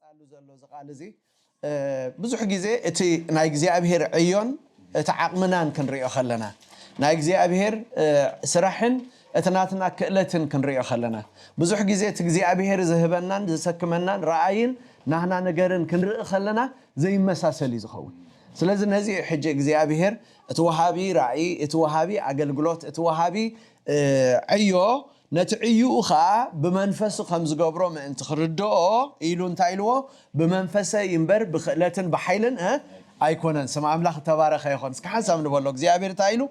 ሉ ዘሎ እዚ ቃል እዚ ብዙሕ ግዜ እቲ ናይ እግዚኣብሄር ዕዮን እቲ ዓቕምናን ክንሪኦ ከለና ናይ እግዚኣብሄር ስራሕን እቲ ናትና ክእለትን ክንሪኦ ከለና ብዙሕ ግዜ እቲ እግዚኣብሄር ዝህበናን ዝሰክመናን ረኣይን ናህና ነገርን ክንርኢ ከለና ዘይመሳሰል እዩ ዝኸውን። ስለዚ ነዚ እዩ ሕጂ እግዚኣብሄር እቲ ወሃቢ ራእይ፣ እቲ ወሃቢ ኣገልግሎት፣ እቲ ወሃቢ ዕዮ ነቲ ዕዩኡ ኸዓ ብመንፈሱ ከም ዝገብሮ ምእንቲ ክርድኦ ኢሉ እንታይ ኢልዎ? ብመንፈሰይ እምበር ብክእለትን ብሓይልን እ ኣይኮነን። ስም ኣምላኽ እተባረኸ ይኾን። እስኪ ሓንሳብ ንበሎ እግዚኣብሔር እንታይ ኢሉ?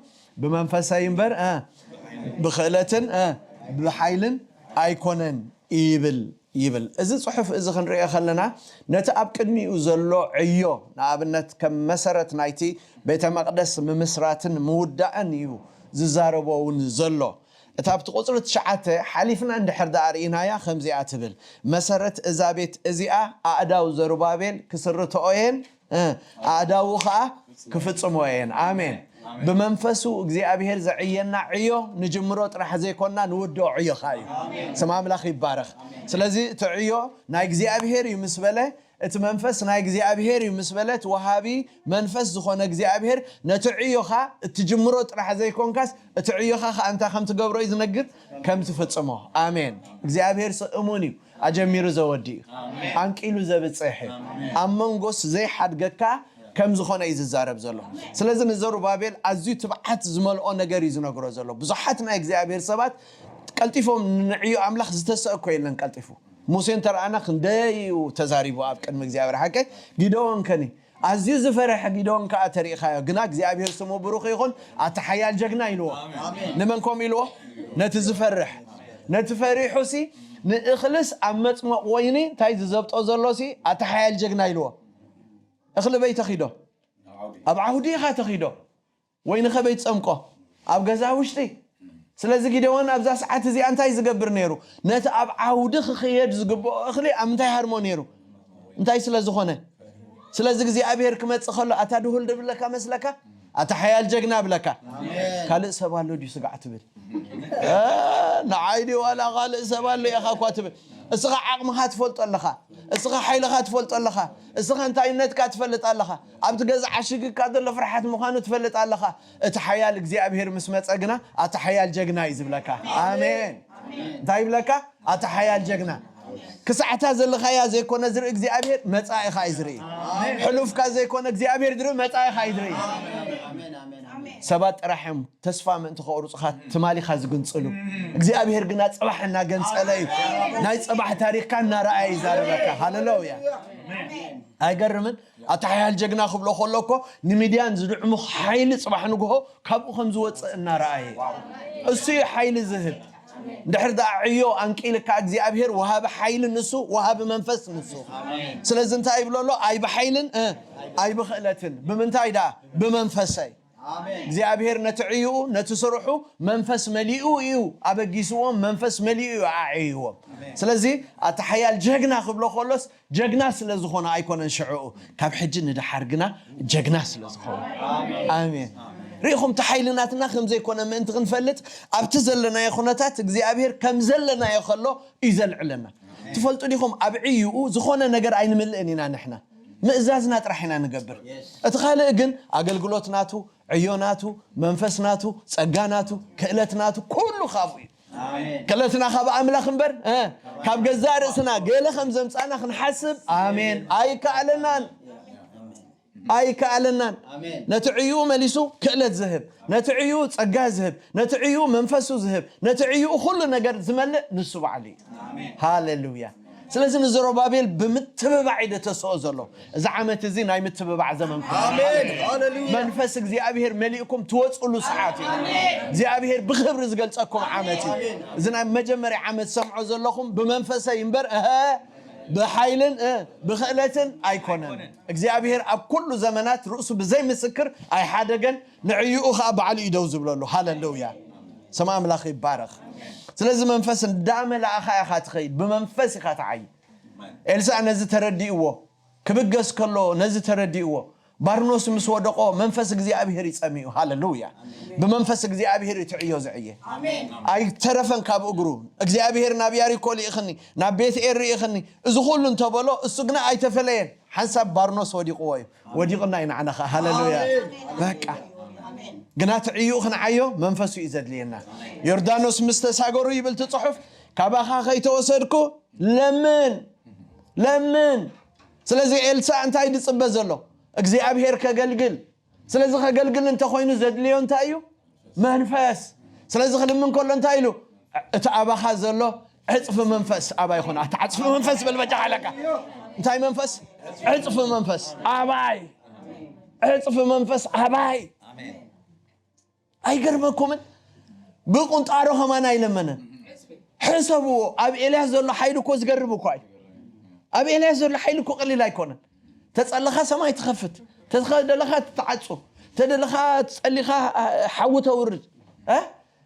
ብመንፈሰይ እምበር እ ብክእለትን እ ብሓይልን ኣይኮነን ይብል ይብል። እዚ ጽሑፍ እዚ ክንሪኦ ከለና ነቲ ኣብ ቅድሚኡ ዘሎ ዕዮ ንኣብነት ከም መሰረት ናይቲ ቤተ መቕደስ ምምስራትን ምውዳእን እዩ ዝዛረቦ እውን ዘሎ። እታ ኣብቲ ቁጽሪ ትሽዓተ ሓሊፍና እንድሕር ደኣ ርኢናያ ከምዚኣ ትብል፣ መሰረት እዛ ቤት እዚኣ ኣእዳው ዘሩባቤል ክስርትኦ እየን፣ እ፣ ኣእዳዉ ኸኣ ክፍጽሞ እየን። ኣሜን። ብመንፈሱ እግዚኣብሔር ዘዕየና ዕዮ ንጅምሮ ጥራሕ ዘይኮንና ንውድኦ ዕዮ ኸኣ እዩ። ስም ኣምላኽ ይባረኽ። ስለዚ እቲ ዕዮ ናይ እግዚኣብሔር እዩ ምስ በለ እቲ መንፈስ ናይ እግዚኣብሔር እዩ ምስ በለት ወሃቢ መንፈስ ዝኾነ እግዚኣብሔር ነቲ ዕዮኻ እትጅምሮ ጥራሕ ዘይኮንካስ እቲ ዕዮኻ ከዓ እንታይ ከም ትገብሮ እዩ ዝነግር ከም ትፍጽሞ። ኣሜን። እግዚኣብሔር እሙን እዩ። ኣጀሚሩ ዘወዲ እዩ። ኣንቂሉ ዘብፅሕ እዩ። ኣብ መንጎስ ዘይሓድገካ ከም ዝኾነ እዩ ዝዛረብ ዘሎ። ስለዚ ንዘሩባቤል ኣዝዩ ትብዓት ዝመልኦ ነገር እዩ ዝነግሮ ዘሎ። ብዙሓት ናይ እግዚኣብሔር ሰባት ቀልጢፎም ንዕዮ ኣምላኽ ዝተሰእኮ የለን ቀልጢፉ ሙሴ እንተረኣና ክንደይ እዩ ተዛሪቡ ኣብ ቅድሚ እግዚኣብሔር ሓቀ። ጊደዎን ከኒ ኣዝዩ ዝፈረሐ ጊደዎን ከዓ ተሪእኻዮ። ግና እግዚኣብሔር ስሙ ብሩኽ ይኹን። ኣታ ሓያል ጀግና ኢልዎ። ንመን ከም ኢልዎ? ነቲ ዝፈርሕ። ነቲ ፈሪሑ ሲ ንእኽልስ ኣብ መፅመቕ ወይኒ እንታይ ዝዘብጦ ዘሎ ሲ ኣታ ሓያል ጀግና ኢልዎ። እኽሊ በይ ተኺዶ? ኣብ ዓውዲ ኢኻ ተኺዶ። ወይንኸ በይትጸምቆ ኣብ ገዛ ውሽጢ። ስለዚ ጊደዎን ኣብዛ ሰዓት እዚኣ እንታይ ዝገብር ነይሩ? ነቲ ኣብ ዓውዲ ክኽየድ ዝግብኦ እኽሊ ኣብ ምንታይ ሃርሞ ነይሩ? እንታይ ስለ ዝኾነ? ስለዚ እግዚኣብሔር ክመጽእ ከሎ ኣታ ድሁል ድብለካ መስለካ? ኣታ ሓያል ጀግና ብለካ። ካልእ ሰብ ኣሎ ድዩ ስጋዕ ትብል? ንዓይ ድዩ ዋላ ካልእ ሰብ ኣሎ ኢኻ እኳ ትብል? እስኻ ዓቕምኻ ትፈልጦ ኣለኻ። እስኻ ሓይልኻ ትፈልጦ ኣለኻ። እስኻ እንታይነትካ ትፈልጥ ኣለኻ። ኣብቲ ገዛ ዓሽግካ ዘሎ ፍርሓት ምዃኑ ትፈልጥ ኣለኻ። እቲ ሓያል እግዚኣብሔር ምስ መጸ ግና ኣቲ ሓያል ጀግና እዩ ዝብለካ። ኣሜን። እንታይ ይብለካ? ኣቲ ሓያል ጀግና። ክሳዕታ ዘለኻያ ዘይኮነ ዝርኢ እግዚኣብሔር መጻኢኻ እዩ ዝርኢ። ሕሉፍካ ዘይኮነ እግዚኣብሔር ዝርኢ መጻኢኻ እዩ ዝርኢ። ሰባት ጥራሕ እዮም ተስፋ ምእንቲ ከቑርጹኻ ትማሊኻ ዝግንጽሉ እግዚኣብሔር ግና ጽባሕ እናገንጸለ እዩ ናይ ጽባሕ ታሪኽካ እናረኣየ ይዛረበካ። ሃለሉያ። ኣይገርምን? ኣታ ሓያል ጀግና ክብሎ ከሎ እኮ ንሚድያን ዝድዕሙ ሓይሊ ጽባሕ ንግሆ ካብኡ ከም ዝወፅእ እናረኣየ እሱ እዩ ሓይሊ ዝህብ። እንድሕር ደኣ ዕዮ ኣንቂልካ እግዚኣብሔር ወሃቢ ሓይሊ ንሱ ወሃቢ መንፈስ ንሱ። ስለዚ እንታይ ይብሎ ኣሎ? ኣይ ብሓይልን እ፣ ኣይ ብኽእለትን ብምንታይ ደኣ? ብመንፈሰይ። እግዚኣብሔር ነቲ ዕይኡ ነቲ ስርሑ መንፈስ መሊኡ እዩ ኣበጊስዎም መንፈስ መሊኡ እዩ ኣዕይዎም። ስለዚ ኣቲ ሓያል ጀግና ክብሎ ከሎስ ጀግና ስለ ዝኾነ ኣይኮነን ሽዕኡ ካብ ሕጂ ንደሓር ግና ጀግና ስለ ዝኾነ። ኣሜን። ርኢኹም እቲ ሓይሊ ናትና ከም ዘይኮነ ምእንቲ ክንፈልጥ ኣብቲ ዘለናዮ ኩነታት እግዚኣብሔር ከም ዘለናዮ ከሎ እዩ ዘልዕለና። ትፈልጡ ዲኹም ኣብ ዕይኡ ዝኾነ ነገር ኣይንምልእን ኢና ንሕና ምእዛዝና ጥራሕ ኢና ንገብር። እቲ ካልእ ግን ኣገልግሎት ናቱ ዕዮ ናቱ መንፈስ ናቱ ጸጋ ናቱ ክእለት ናቱ ኩሉ ካብኡ እዩ። ክእለትና ካብ ኣምላኽ እምበር እ፣ ካብ ገዛእ ርእስና ገለ ከም ዘምጻና ክንሓስብ ኣሜን ኣይከኣለናን። ኣይከኣለናን። ነቲ ዕዩ መሊሱ ክእለት ዝህብ ነቲ ዕዩ ጸጋ ዝህብ ነቲ ዕዩ መንፈሱ ዝህብ ነቲ ዕዩ ኩሉ ነገር ዝመልእ ንሱ ባዕሉ እዩ። ሃሌሉያ። ስለዚ ንዘሮባቤል ብምትብባዕ እዩ ደተስኦ ዘሎ። እዚ ዓመት እዚ ናይ ምትብባዕ ዘመን ኮይኑ መንፈስ እግዚኣብሔር መሊእኩም ትወፅሉ ሰዓት እዩ። እግዚኣብሔር ብክብሪ ዝገልፀኩም ዓመት እዩ። እዚ ናይ መጀመርያ ዓመት ሰምዖ ዘለኹም ብመንፈሰይ እምበር እሀ ብሓይልን እ፣ ብክእለትን ኣይኮነን። እግዚኣብሔር ኣብ ኩሉ ዘመናት ርእሱ ብዘይ ምስክር ኣይሓደገን። ንዕይኡ ከዓ ባዕሉ እዩ ደው ዝብለሉ። ሃሌሉያ። ስም ኣምላኽ ይባረኽ። ስለዚ መንፈስ እንዳመላእኻ ኢኻ ትኸይድ ብመንፈስ ኢኻ ትዓይ። ኤልሳዕ ነዚ ተረዲእዎ ክብገስ ከሎ ነዚ ተረዲእዎ ባርኖስ ምስ ወደቆ መንፈስ እግዚኣብሔር ይጸምዩ። ሃሌሉያ። ብመንፈስ እግዚኣብሔር እዩ ትዕዮ ዝዕየ። ኣይተረፈን ካብ እግሩ። እግዚኣብሔር ናብ ያሪኮ ልኢኽኒ፣ ናብ ቤት ኤር ልኢኽኒ፣ እዚ ኩሉ እንተበሎ እሱ ግና ኣይተፈለየን። ሓንሳብ ባርኖስ ወዲቕዎ እዩ። ወዲቕና እዩ ንዓና ኸዓ። ሃሌሉያ። በቃ ግና ትዕይኡ ክንዓዮ መንፈሱ እዩ ዘድልየና። ዮርዳኖስ ምስ ተሳገሩ ይብል እቲ ጽሑፍ፣ ካባኻ ከይተወሰድኩ ለምን፣ ለምን። ስለዚ ኤልሳ እንታይ ድጽበ ዘሎ? እግዚኣብሔር ከገልግል። ስለዚ ከገልግል እንተኾይኑ ዘድልዮ እንታይ እዩ? መንፈስ። ስለዚ ክልምን ከሎ እንታይ ኢሉ? እቲ ኣባኻ ዘሎ ዕጽፊ መንፈስ ኣባይ ይኹን። ኣታ ዕጽፊ መንፈስ በል በጃኻ ኣለካ። እንታይ መንፈስ? ዕጽፊ መንፈስ ኣባይ። ዕጽፊ መንፈስ ኣባይ። ኣይገርመኩምን? ብቁንጣሮ ከማን ኣይለመነን። ሕሰብዎ፣ ኣብ ኤልያስ ዘሎ ሓይሊ እኮ ዝገርም እኮ እዩ። ኣብ ኤልያስ ዘሎ ሓይሊ እኮ ቀሊል ኣይኮነን። ተጸለኻ ሰማይ ትኸፍት፣ ተደለኻ ትዓጹ፣ ተደለኻ ትጸሊኻ ሓዊ ተውርድ። እ?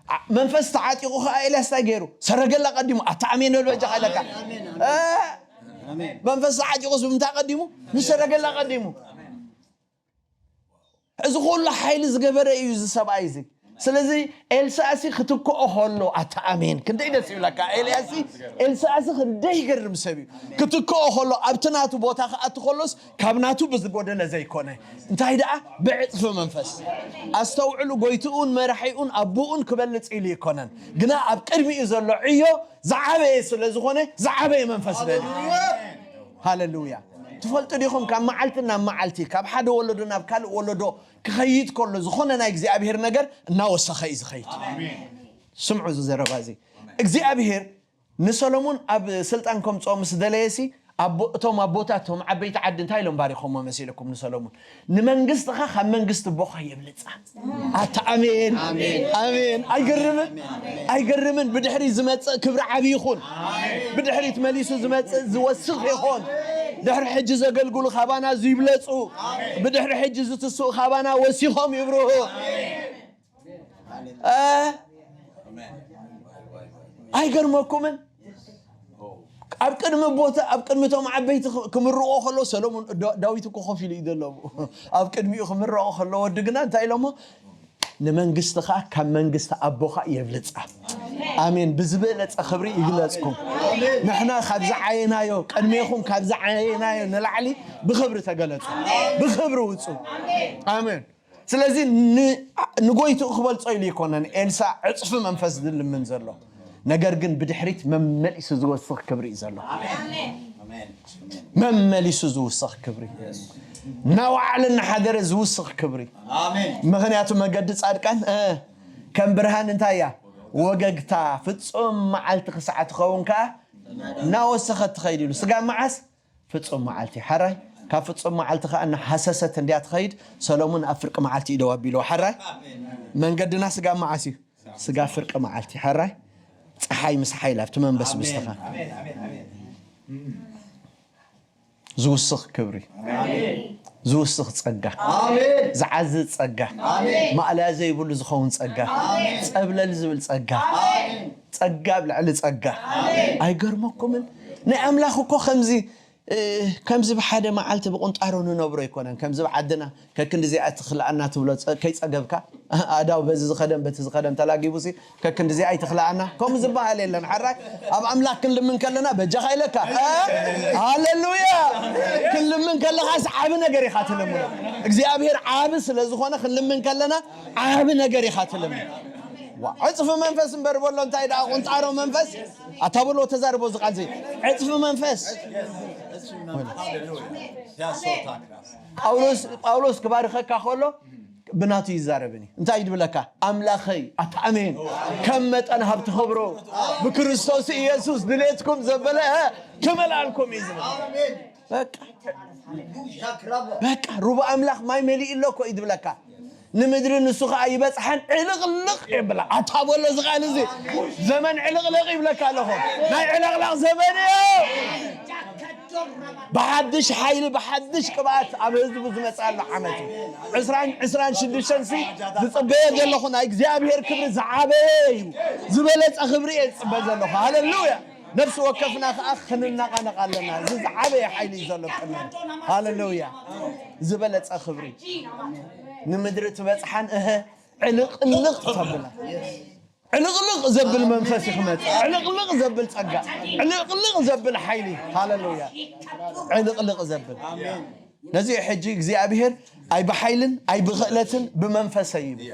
ዓ-፣ መንፈስ ተዓጢቑ ኸዓ ኤልያስ እንታይ ገይሩ? ሰረገላ ቀዲሙ። ኣታ ኣሜን በል በጃኻ ኢለካ። እ? መንፈስ ተዓጢቑስ ብምንታይ ቀዲሙ? ንሰረገላ ቀዲሙ። እዚ ኩሉ ሓይሊ ዝገበረ እዩ እዚ ሰብኣይ እዚ። ስለዚ ኤልሳእሲ ክትክኦ ከሎ፣ ኣታ ኣሜን፣ ክንደይ ደስ ይብለካ። ኤልያሲ፣ ኤልሳእሲ ክንደይ ይገርም ሰብ እዩ። ክትክኦ ከሎ፣ ኣብቲ ናቱ ቦታ ክኣቱ ከሎስ ካብ ናቱ ብዝጎደለ ዘይኮነ፣ እንታይ ደኣ ብዕጽፊ መንፈስ። ኣስተውዕሉ፣ ጎይትኡን መራሒኡን ኣቦኡን ክበልጽ ኢሉ ይኮነን፣ ግና ኣብ ቅድሚኡ ዘሎ ዕዮ ዝዓበየ ስለ ዝኾነ ዝዓበየ መንፈስ ደልዩ። ሃሌሉያ። ትፈልጡ ዲኹም፣ ካብ መዓልቲ ናብ መዓልቲ፣ ካብ ሓደ ወለዶ ናብ ካልእ ወለዶ ክኸይድ ከሎ፣ ዝኾነ ናይ እግዚኣብሔር ነገር እናወሰኸ እዩ ዝኸይድ። ስምዑ እዚ ዘረባ እዚ። እግዚኣብሔር ንሰሎሞን ኣብ ስልጣን ከምጽኦ ምስ ደለየሲ፣ ኣቦ-፣ እቶም ኣቦታት፣ እቶም ዓበይቲ ዓዲ እንታይ ኢሎም ባሪኾሞ መሲልኩም ንሰሎሞን? "ንመንግስትኻ ካብ መንግስቲ ኣቦኻ የብልጻ።" ኣታ ኣሜን። ኣሜን። ኣሜን። ኣይገርምን? ኣይገርምን? ብድሕሪ ዝመጽእ ክብሪ ዓቢ ይኹን። ብድሕሪት መሊሱ ዝመጽእ ዝወስኽ ይኹን። ድሕሪ ሕጂ ዘገልግሉ ካባና ዝይብለጹ፣ ብድሕሪ ሕጂ ዝትስኡ ካባና ወሲኾም ይብርሁ። እ? ኣይገርመኩምን? ኣብ ቅድሚ ቦታ፣ ኣብ ቅድሚ እቶም ዓበይቲ ክ-፣ ክምርቆ ከሎ ሰሎሞን፣ ዳ-፣ ዳዊት እኮ ኮፍ ኢሉ እዩ ዘሎ። ኣብ ቅድሚኡ ክምረቆ ከሎ ወዲ ግና እንታይ ኢሎሞ? "ንመንግስትኻ ካብ መንግስቲ ኣቦኻ የብልጻ።" ኣሜን። ብዝበለጸ ክብሪ ይግለጽኩም። ንሕና ካብ ዝዓየናዮ፣ ቅድሜኹም ካብ ዝዓየናዮ ንላዕሊ ብክብሪ ተገለጹ። ብክብሪ ውጹ። ኣሜን። ስለዚ ን-፣ ንጎይትኡ ክበልጾ ኢሉ ይኮነን። ኤልሳ ዕጽፊ መንፈስ ዝልምን ዘሎ። ነገር ግን ብድሕሪት መመሊሱ ዝወስኽ ክብሪ እዩ ዘሎ። መመሊሱ ዝውስኽ ክብሪ። እናወዓለ እናሓደረ ዝውስኽ ክብሪ። ኣሜን። ምኽንያቱ መገዲ ጻድቃን፣ እ፣ ከም ብርሃን እንታይ እያ? ወገግታ። ፍጹም መዓልቲ ክሳዕ ትኸውን ከኣ እናወሰኸት ትኸይድ ኢሉ። ስጋ መዓስ? ፍጹም መዓልቲ። ሓራይ፣ ካብ ፍጹም መዓልቲ ከኣ እናሓሰሰት እንድያ ትኸይድ። ሰሎሙን ኣብ ፍርቂ መዓልቲ እዩ ደው ኣቢልዎ። ሓራይ፣ መንገድና ስጋ መዓስ እዩ? ስጋ ፍርቂ መዓልቲ። ሓራይ፣ ጸሓይ ምስ ሓይላ ኣብቲ መንበስብስትኻ። ዝውስኽ ክብሪ። ዝውስኽ ጸጋ። ኣሜን። ዝዓዝዝ ጸጋ። ኣሜን። ማእለያ ዘይብሉ ዝኸውን ጸጋ። ኣሜን። ጸብለል ዝብል ጸጋ። ኣሜን። ጸጋ ኣብ ልዕሊ ጸጋ። ኣሜን። ኣይገርመኩምን? ናይ ኣምላኽ እኮ ከምዚ፣ እ፣ ከምዚ ብሓደ መዓልቲ ብቁንጣሮ ንነብሮ ኣይኮነን። ከምዚ ብዓድና ከክንዲዚኣ ትኽልኣና ትብሎ ጸ-፣ ከይጸገብካ፣ ኣእዳው በዚ ዝኸደን በቲ ዝኸደን ተላጊቡሲ፣ ከክንዲዚኣ ኣይትኽልኣና። ከምኡ ዝበሃል የለን። ሓራይ፣ ኣብ ኣምላኽ ክንልምን ከለና በጃኻ ኢለካ። እ? ሃሌሉያ! ክንልምን ከለኻስ ዓቢ ነገር ኢኻ ትልምኖ። እግዚኣብሔር ዓቢ ስለ ዝኾነ ክንልምን ከለና ዓቢ ነገር ኢኻ ትልምኖ። ዋ፣ ዕጽፊ መንፈስ እምበር በሎ፣ እንታይ ደኣ ቁንጣሮ መንፈስ? ኣታ በሎ ተዛርቦ እዚ ቃል እዚ። ዕጽፊ መንፈስ። ጳውሎስ፣ ጳውሎስ ክባርኸካ ከሎ ብናቱ ይዛረብን እዩ። እንታይ ድብለካ? ኣምላኸይ፣ ኣታ ኣሜን፣ ከም መጠን ሃብቲ ክብሩ ብክርስቶስ ኢየሱስ ድሌትኩም ዘበለ ክመልኣልኩም እዩ ዝብል። በቃ፣ በቃ፣ ሩባ ኣምላኽ ማይ መሊኡ ኣሎ እኮ እዩ ድብለካ። ንምድሪ ንሱ ኸኣ ይበጽሓን ዕልቕልቕ የብላ። ኣታ በሎ እዚ ቃል እዚ። ዘመን ዕልቕልቕ ይብለካ ኣለኹ። ናይ ዕልቕልቕ ዘመን እዩ። ብሓድሽ ሓይሊ፣ ብሓድሽ ቅብኣት ኣብ ህዝቡ ዝመጽእ ኣሎ ዓመት እዩ። ዕስራን፣ ዕስራን ሽዱሽተን ሲ ዝጽበዮ ዘለኹ ናይ እግዚኣብሔር ክብሪ ዝዓበየ እዩ። ዝበለጸ ክብሪ እየ ዝጽበ ዘለኹ። ሃሌሉያ። ነፍሲ ወከፍና ከዓ ክንነቓነቕ ኣለና። እዚ ዝዓበየ ሓይሊ እዩ ዘሎ ቅድመና። ሃሌሉያ። ዝበለጸ ክብሪ ንምድሪ ትበጽሓን እህ ዕልቕልቕ ተብላ። ዕልቕልቕ ዘብል መንፈስ እዩ ክመጽእ። ዕልቕልቕ ዘብል ጸጋ፣ ዕልቕልቕ ዘብል ሓይሊ። ሃሌሉያ። ዕልቕልቕ ዘብል። ነዚ ሕጂ እግዚኣብሔር ኣይ ብሓይልን ኣይ ብኽእለትን ብመንፈሰይ እዩ።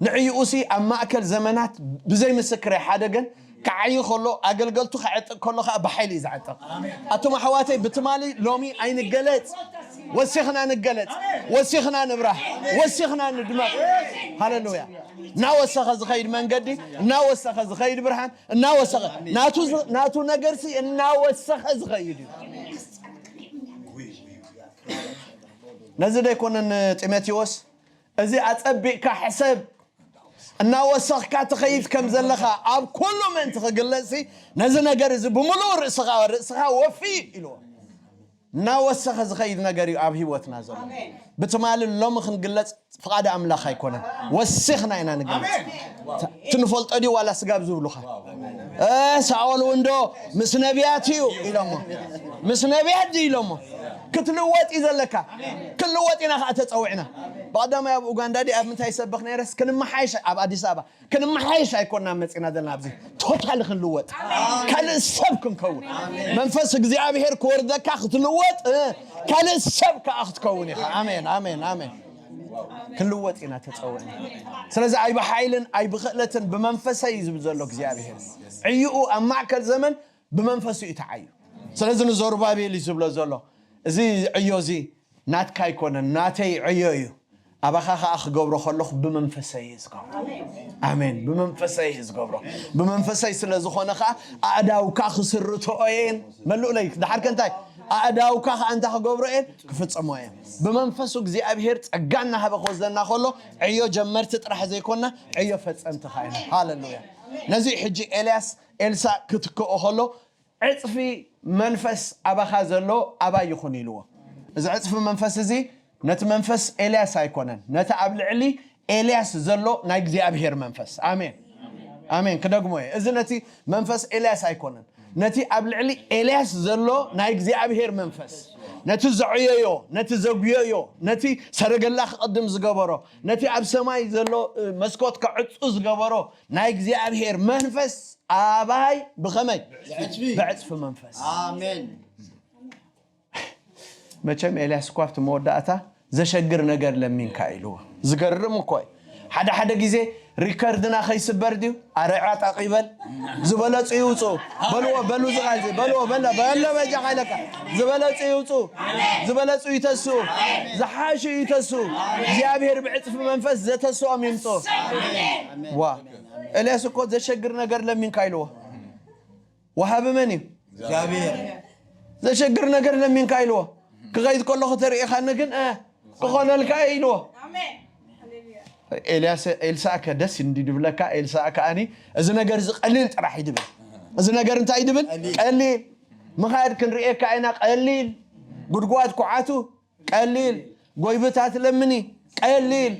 ንዕይኡሲ ኣብ ማእከል ዘመናት ብዘይ ምስክር ኣይሓደገን። ክዓይ ከሎ ኣገልገልቱ ክዕጥቕ ከሎ ከዓ ብሓይሊ እዩ ዝዓጥቕ። ኣቱም ኣሕዋተይ ብትማሊ ሎሚ ኣይንገለጽ። ወሲኽና ንገለጽ። ወሲኽና ንብራህ። ወሲኽና ንድመቕ። ሃሌሉያ። እናወሰኸ ዝኸይድ መንገዲ፣ እናወሰኸ ዝኸይድ ብርሃን፣ እናወሰኸ ናቱ ዝ- ናቱ ነገርሲ እናወሰኸ ዝኸይድ እዩ። ነዚ ዶ ኣይኮነን ጢሞቴዎስ እዚ ኣጸቢቕካ ሕሰብ፣ እናወሰኽካ ትኸይድ ከም ዘለኻ ኣብ ኩሉ ምእንቲ ክግለጽሲ ነዚ ነገር እዚ ብምሉእ ርእስኻ ርእስኻ ወፊ ኢልዎ። እናወሰኸ ዝኸይድ ነገር እዩ ኣብ ህይወትና ዘሎ። ብትማሊ ሎሚ ክንግለጽ ፍቓድ ኣምላኽ ኣይኮነን። ወሲኽና ኢና ንግለጽ። እቲ ንፈልጦ ድዩ ዋላ ስጋብ ዝብሉኻ? እ፣ ሳኦል እውን ዶ ምስ ነቢያት እዩ ኢሎሞ። ምስ ነቢያት ድዩ ኢሎሞ። ክትልወጥ እዩ ዘለካ። ክንልወጥ ኢና ከዓ ተጸዊዕና። ብቐዳማይ ኣብ ኡጋንዳ ድዩ ኣብ ምንታይ ይሰብኽ ነይረስ ክንመሓየሽ ኣብ ኣዲስ ኣበባ ክንመሓየሽ ኣይኮንና መጺና ዘለና ኣብዚ። ቶታሊ ክንልወጥ። ካልእ ሰብ ክንከውን። መንፈስ እግዚኣብሔር ክወርደካ ክትልወጥ፣ እ፣ ካልእ ሰብ ከዓ ክትከውን ኢኻ። ኣሜን፣ ኣሜን፣ ኣሜን። ክንልወጥ ኢና ተጸውዕና። ስለዚ ኣይ ብሓይልን ኣይ ብኽእለትን ብመንፈሰይ እዩ ዝብል ዘሎ እግዚኣብሔር። ዕይኡ ኣብ ማእከል ዘመን ብመንፈሱ እዩ ተዓዩ። ስለዚ ንዘሩባቤል እዩ ዝብሎ ዘሎ፣ እዚ ዕዮ እዚ ናትካ ኣይኮነን፣ ናተይ ዕዮ እዩ። ኣባኻ ኸዓ ክገብሮ ከለኹ ብመንፈሰይ እየ ዝገብሮ። ኣሜን። ብመንፈሰይ እየ ዝገብሮ። ብመንፈሰይ ስለ ዝኾነ ኸዓ ኣእዳውካ ክስርትኦ እየን። መልኡለይ። ደሓር ከ እንታይ? ኣእዳውካ ኸዓ እንታይ ክገብሮ እየን? ክፍጽሞ እየን። ብመንፈሱ እግዚኣብሔር ጸጋ እናሃበ ክወስደና ከሎ ዕዮ ጀመርቲ ጥራሕ ዘይኮንና ዕዮ ፈጸምቲ ኸዓ ኢና። ሃሌሉያ። ነዚ ሕጂ ኤልያስ ኤልሳእ ክትክኦ ከሎ ዕጽፊ መንፈስ ኣባኻ ዘሎ ኣባይ ይኹን ኢልዎ። እዚ ዕጽፊ መንፈስ እዚ ነቲ መንፈስ ኤልያስ ኣይኮነን፣ ነቲ ኣብ ልዕሊ ኤልያስ ዘሎ ናይ እግዚኣብሔር መንፈስ። ኣሜን፣ ኣሜን። ክደግሞ እየ። እዚ ነቲ መንፈስ ኤልያስ ኣይኮነን፣ ነቲ ኣብ ልዕሊ ኤልያስ ዘሎ ናይ እግዚኣብሔር መንፈስ፣ ነቲ ዘዕየዮ፣ ነቲ ዘጉየዮ፣ ነቲ ሰረገላ ክቕድም ዝገበሮ፣ ነቲ ኣብ ሰማይ ዘሎ እ፣ መስኮት ክዕጹ ዝገበሮ ናይ እግዚኣብሔር መንፈስ ኣባይ ብኸመይ? ብዕጽፊ። ብዕጽፊ መንፈስ። ኣሜን። መቸም ኤልያስ እኳ ኣብቲ መወዳእታ ዘሸግር ነገር ለሚንካ ኢልዎ። ዝገርም እኮ እዩ። ሓደ ሓደ ግዜ ሪከርድና ከይስበር ድዩ? ኣረ ዕጣቕ ይበል። ዝበለጹ ይውጹ። በልዎ፣ በሉ ዝቓል እዚ። በልዎ፣ በለ፣ በለ በጃኻ ኢለካ። ዝበለጹ ይውጹ። ዝበለጹ ይተሱ። ዝሓሹ ይተሱ። እግዚኣብሔር ብዕጽፊ መንፈስ ዘተስኦም ይምጹ። ዋ፣ ኤልያስ እኮ ዘሸግር ነገር ለሚንካ ኢልዎ። ወሃቢ መን እዩ? እግዚኣብሔር። ዘሸግር ነገር ለሚንካ ኢልዎ። ክኸይድ ከለኹ ተርእኻኒ ግን፣ እ፣ ክኾነልካ እየ ኢልዎ። ኤልያስ፣ ኤልሳእ ከ ደስ እንዲ ድብለካ፣ ኤልሳእ ከኣኒ፣ እዚ ነገር እዚ ቀሊል ጥራሕ እዩ ድብል። እዚ ነገር እንታይ ድብል? ቀሊል። ቀሊል። ምኻድ ክንርእየካ ኢና፣ ቀሊል። ጉድጓድ ኩዓቱ፣ ቀሊል። ጎይብታት ለምኒ፣ ቀሊል።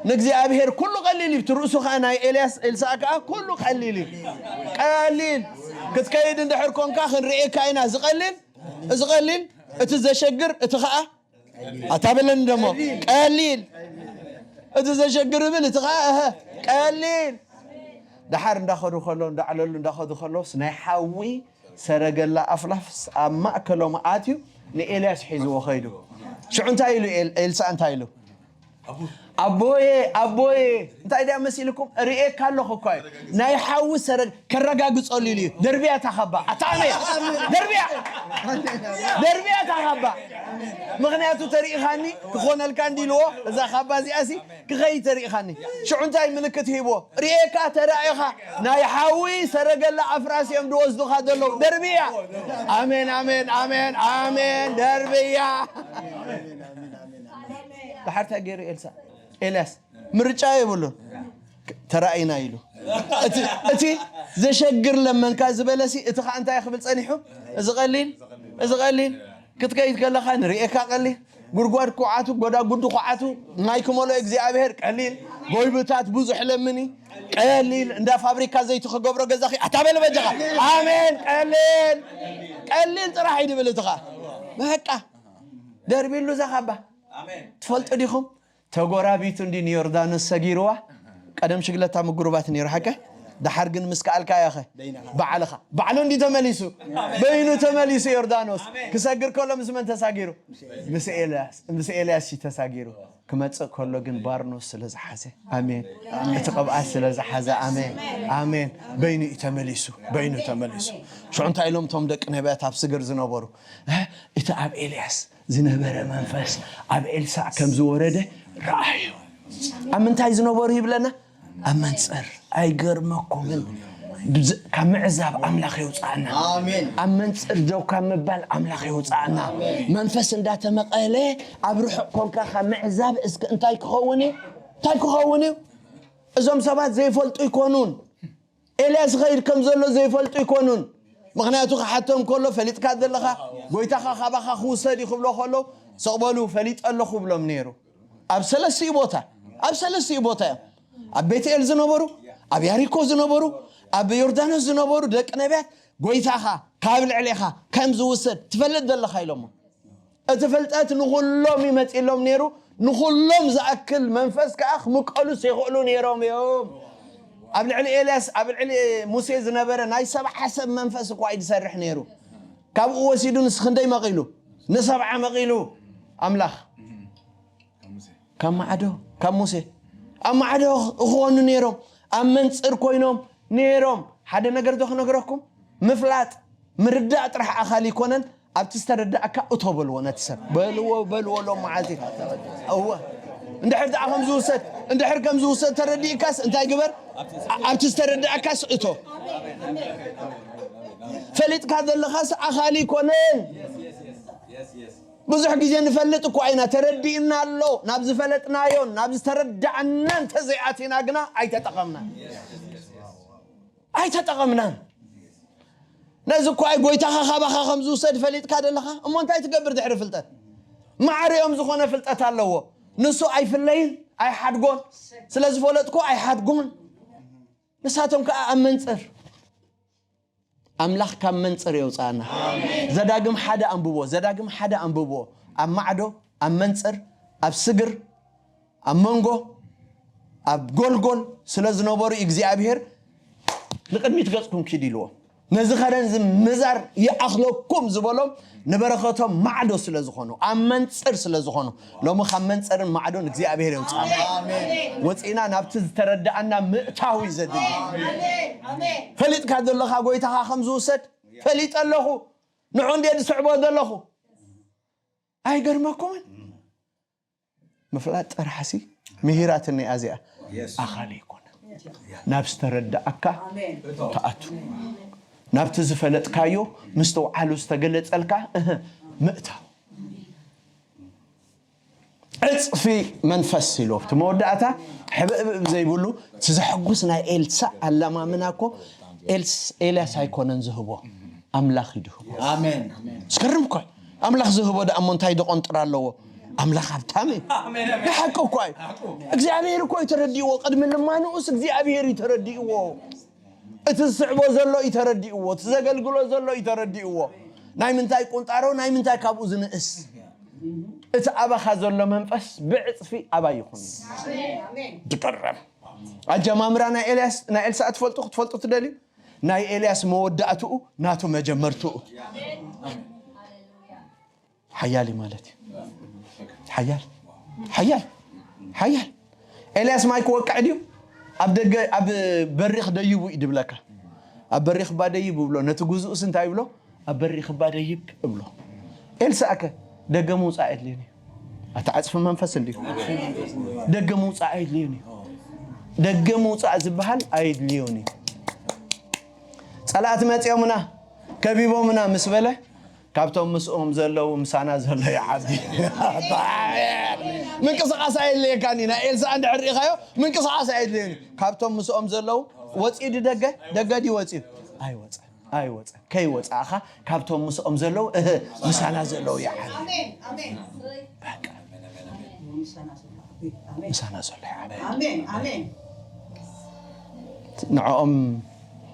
ንእግዚኣብሔር ኩሉ ቀሊል እዩ። እቲ ርእሱ ኸኣ ናይ ኤልያስ፣ ኤልሳእ ከኣ ኩሉ ቀሊል እዩ። ቀሊል። ክትከይድ እንድሕር ኮንካ ክንርእየካ ኢና። እዚ ቀሊል፣ እዚ ቀሊል፣ እቲ ዘሸግር፣ እቲ ኸኣ ኣታ በለኒ ደሞ፣ ቀሊል። እቲ ዘሸግር እብል፣ እቲ ኸኣ፣ እሀ፣ ቀሊል። ደሓር እንዳኸዱ ከሎ፣ እንዳዕለሉ እንዳኸዱ ከሎስ፣ ናይ ሓዊ ሰረገላ ኣፍላፍስ ኣብ ማእከሎም ኣትዩ፣ ንኤልያስ ሒዝዎ ኸይዱ። ሽዑ እንታይ ኢሉ ኤል-፣ ኤልሳእ እንታይ ኢሉ? ኣቦየ፣ ኣቦየ፣ እንታይ ድኣ መሲልኩም? ርእየካ ኣለኹ እኳ እዩ። ናይ ሓዊ ሰረግ-፣ ከረጋግጸሉ ኢሉ እዩ። ደርብያ እታ ካባ። ኣታ ኣሜን። ደርብያ። ደርብያ እታ ካባ። ምኽንያቱ ተሪኢኻኒ ክኾነልካ እንዲ ኢልዎ፣ እዛ ካባ እዚኣሲ ክኸይድ ተሪኢኻኒ። ሽዑ እንታይ ምልክት ሂብዎ? ርእየካ ተራኢኻ። ናይ ሓዊ ሰረገላ ኣፍራስ እዮም ዝወስዱኻ ዘለዉ። ደርብያ። ኣሜን፣ ኣሜን፣ ኣሜን፣ ኣሜን። ደርብያ። ደሓር እንታይ ገይሩ ኤልሳ? ኤልያስ ምርጫ የብሉን። ተራኢና ኢሉ። እቲ፣ እቲ ዘሸግር ለመንካ ዝበለሲ፣ እቲ ኸኣ እንታይ ክብል ጸኒሑ? እዚ ቀሊል፣ እዚ ቀሊል። ክትከይድ ከለኻ ንርእየካ ቀሊል። ጉድጓድ ኩዓቱ፣ ጎዳጉዲ ኩዓቱ፣ ማይ ክመልኦ እግዚኣብሔር ቀሊል። ጎይብታት ብዙሕ ለምኒ፣ ቀሊል እንዳ ፋብሪካ ዘይቲ ክገብሮ ገዛኺ ኣታ በለ በጃኻ። ኣሜን። ቀሊል ቀሊል ጥራሕ እዩ ድብል እትኻ። በቃ ደርቢሉ እዛ ካባ። ትፈልጡ ዲኹም? ተጎራቢቱ እንዲ ንዮርዳኖስ ሰጊርዋ። ቀደም ሽግለታ ምጉሩባት ነይሩ ሓቀ። ደሓር ግን ምስ ከኣልካ ያኸ ባዕልኻ ባዕሉ እንዲ ተመሊሱ፣ በይኑ ተመሊሱ። ዮርዳኖስ ክሰግር ከሎ ምስ መን ተሳጊሩ? ምስ ኤልያስ። ምስ ኤልያስ ሲ ተሳጊሩ። ክመጽእ ከሎ ግን ባርኖስ ስለ ዝሓዘ፣ ኣሜን፣ እቲ ቅብኣት ስለ ዝሓዘ፣ ኣሜን፣ ኣሜን፣ በይኑ እዩ ተመሊሱ። በይኑ ተመሊሱ። ሽዑ እንታይ ኢሎም እቶም ደቂ ነቢያት ኣብ ስግር ዝነበሩ? እ፣ እቲ ኣብ ኤልያስ ዝነበረ መንፈስ ኣብ ኤልሳዕ ከም ዝወረደ ረኣዩ። ኣብ ምንታይ ዝነበሩ ይብለና? ኣብ መንጽር። ኣይገርመኩምን? ብዝ-፣ ካብ ምዕዛብ ኣምላኽ የውፅኣና። ኣሜን። ኣብ መንጽር ደው ካብ ምባል ኣምላኽ የውፅኣና። ኣሜን። መንፈስ እንዳተመቐለ ኣብ ርሑቕ ኮንካ ካብ ምዕዛብ እስከ እንታይ ክኸውን እዩ? እንታይ ክኸውን እዩ? እዞም ሰባት ዘይፈልጡ ይኮኑን። ኤልያስ ይኸይድ ከም ዘሎ ዘይፈልጡ ይኮኑን። ምኽንያቱ ክሓቶም ከሎ ፈሊጥካ ዘለኻ ጎይታኻ ካባኻ ክውሰድ እዩ ክብሎ ከሎ፣ ስቕ በሉ ፈሊጠ ኣለኹ ብሎም ነይሩ። ኣብ ሰለስቲኡ ቦታ፣ ኣብ ሰለስቲኡ ቦታ እዮም። ኣብ ቤትኤል ዝነበሩ፣ ኣብ ያሪኮ ዝነበሩ፣ ኣብ ዮርዳኖስ ዝነበሩ ደቂ ነቢያት፣ ጎይታኻ ካብ ልዕሌኻ ከም ዝውሰድ ትፈልጥ ዘለኻ ኢሎሞ። እቲ ፍልጠት ንኹሎም ይመጺሎም ነይሩ። ንኹሎም ዝኣክል መንፈስ ከኣ ክምቀሉስ ይኽእሉ ነይሮም እዮም። ኣብ ልዕሊ ኤልያስ፣ ኣብ ልዕሊ ሙሴ ዝነበረ ናይ ሰብዓ ሰብ መንፈስ እኳ እዩ ዝሰርሕ ነይሩ። ካብኡ ወሲዱ ንስ ክንደይ መቒሉ? ንሰብዓ መቒሉ ኣምላኽ። ካብ ማዕዶ፣ ካብ ሙሴ ኣብ ማዕዶ ክኾኑ ነይሮም። ኣብ መንጽር ኮይኖም ነይሮም። ሓደ ነገር ዶ ክነግረኩም? ምፍላጥ፣ ምርዳእ ጥራሕ ኣኻል ይኮነን። ኣብቲ ዝተረዳእካ እቶ በልዎ ነቲ ሰብ። በልዎ፣ በልዎ ሎም መዓልቲ። እወ። እንድሕር ደኣ ከም ዝውሰድ፣ እንድሕር ከም ዝውሰድ ተረዲእካስ እንታይ ግበር? ኣ-፣ ኣብቲ ዝተረዳእካስ እቶ። ፈሊጥካ ዘለኻስ ኣኻል ይኮነን። ብዙሕ ግዜ ንፈልጥ እኳ ኢና፣ ተረዲእና ኣሎ። ናብ ዝፈለጥናዮን ናብ ዝተረዳእናን ተዘይኣቲና ግና ኣይተጠቐምናን። ኣይተጠቐምናን። ነዚ እኳ ጎይታኻ ካባኻ ከም ዝውሰድ ፈሊጥካ ደለኻ። እሞ እንታይ ትገብር ድሕሪ ፍልጠት? ማዕረ እዮም ዝኾነ ፍልጠት ኣለዎ። ንሱ ኣይፍለይን፣ ኣይሓድጎን። ስለ ዝፈለጥኩ ኣይሓድጎን። ንሳቶም ከኣ ኣብ መንጽር። ኣምላኽ ካብ መንጽር የውጽኣና። ዘዳግም ሓደ ኣንብቦ፣ ዘዳግም ሓደ ኣንብቦ። ኣብ ማዕዶ፣ ኣብ መንጽር፣ ኣብ ስግር፣ ኣብ መንጎ፣ ኣብ ጎልጎል ስለ ዝነበሩ እግዚኣብሔር ንቕድሚት ገጽኩም ኪድ ኢልዎ። ነዚ ኸረን እዚ ምዛር ይኣኽለኩም ዝበሎም ንበረኸቶም ማዕዶ ስለ ዝኾኑ፣ ኣብ መንጽር ስለ ዝኾኑ፣ ሎሚ ካብ መንጽርን ማዕዶን እግዚኣብሔር የውጽኣና። ኣሜን። ወጺእና ናብቲ ዝተረዳኣና ምእታው እዩ ዘድሊ። ኣሜን። ፈሊጥካ ዘለኻ ጎይታኻ ከም ዝውሰድ ፈሊጠ ኣለኹ። ንዑ እንድየ ዝስዕቦ ዘለኹ። ኣይገርመኩምን? ምፍላጥ ጥራሕሲ ምሂራትኒ እያ እዚኣ። ኣኻሊ ይኮነ። ናብ ዝተረዳኣካ ኣሜን። ተኣቱ። ናብቲ ዝፈለጥካዮ ምስትውዓሉ ዝተገለጸልካ፣ እህ፣ ምእታው። ዕጽፊ መንፈስ ኢሉ ኣብቲ መወዳእታ ሕብእብእ ዘይብሉ እቲ ዘሐጉስ ናይ ኤልሳዕ ኣላማምና እኮ ኤልስ-፣ ኤልያስ ኣይኮነን ዝህቦ፣ ኣምላኽ እዩ ዝህቦ። ኣሜን። ዝገርም እኮ እዩ። ኣምላኽ ዝህቦ ደኣ እሞ እንታይ ደቆንጥር ኣለዎ? ኣምላኽ ሃብታም እዩ። ኣሜን፣ ኣሜን። ንሓቂ እኮ እዩ። እግዚኣብሔር እኮ እዩ ተረዲእዎ። ቅድሚ ልማንኡስ እግዚኣብሔር እዩ ተረዲእዎ። እቲ ዝስዕቦ ዘሎ እዩ ተረዲእዎ። እቲ ዘገልግሎ ዘሎ እዩ ተረዲእዎ። ናይ ምንታይ ቁንጣሮ፣ ናይ ምንታይ ካብኡ ዝንእስ? እቲ ኣባኻ ዘሎ መንፈስ ብዕጽፊ ኣባይ ይኹን። ድቀረም። ኣጀማምራ ናይ ኤልያስ፣ ናይ ኤልሳዕ ትፈልጡ፣ ክትፈልጡ ትደልዩ? ናይ ኤልያስ መወዳእትኡ ናቱ መጀመርትኡ። ሓያል እዩ ማለት እዩ። ሓያል፣ ሓያል፣ ሓያል። ኤልያስ ማይ ክወቅዕ ድዩ? ኣብ ደገ፣ ኣብ በሪኽ ደይቡ እዩ ድብለካ። ኣብ በሪኽ እባ ደይብ እብሎ። ነቲ ግዙእስ እንታይ ይብሎ? ኣብ በሪኽ እባ ደይብ እብሎ። ኤልሳዕ ከ ደገ ምውጻእ ኣየድልዮን እዩ። ኣታ ዕጽፊ መንፈስ እንድዩ። ደገ ምውጻእ ኣየድልዮን እዩ። ደገ ምውጻእ ዝበሃል ኣየድልዮን እዩ። ጸላእቲ መጺኦምና፣ ከቢቦምና ምስ በለ፣ ካብቶም ምስኦም ዘለዉ ምሳና ዘሎ ይዓቢ። ምንቅስቓስ ኣየድልየካን እዩ። ናይ ኤልሳዕ እንድሕር ርኢኻዮ፣ ምንቅስቓስ ኣየድልዮን እዩ። ካብቶም ምስኦም ዘለዉ ወጺኡ ድዩ ደገ? ደገ ድዩ ወጺኡ? ኣይወጸን። ኣይወጸን። ከይወጻእኻ ካብቶም ምስኦም ዘለዉ፣ እህ፣ ምሳና ዘለዉ ይዓቢ። ኣሜን፣ ኣሜን። በቃ። ምሳና ዘሎ ይዓቢ። ኣሜን፣ ኣሜን። ንዕኦም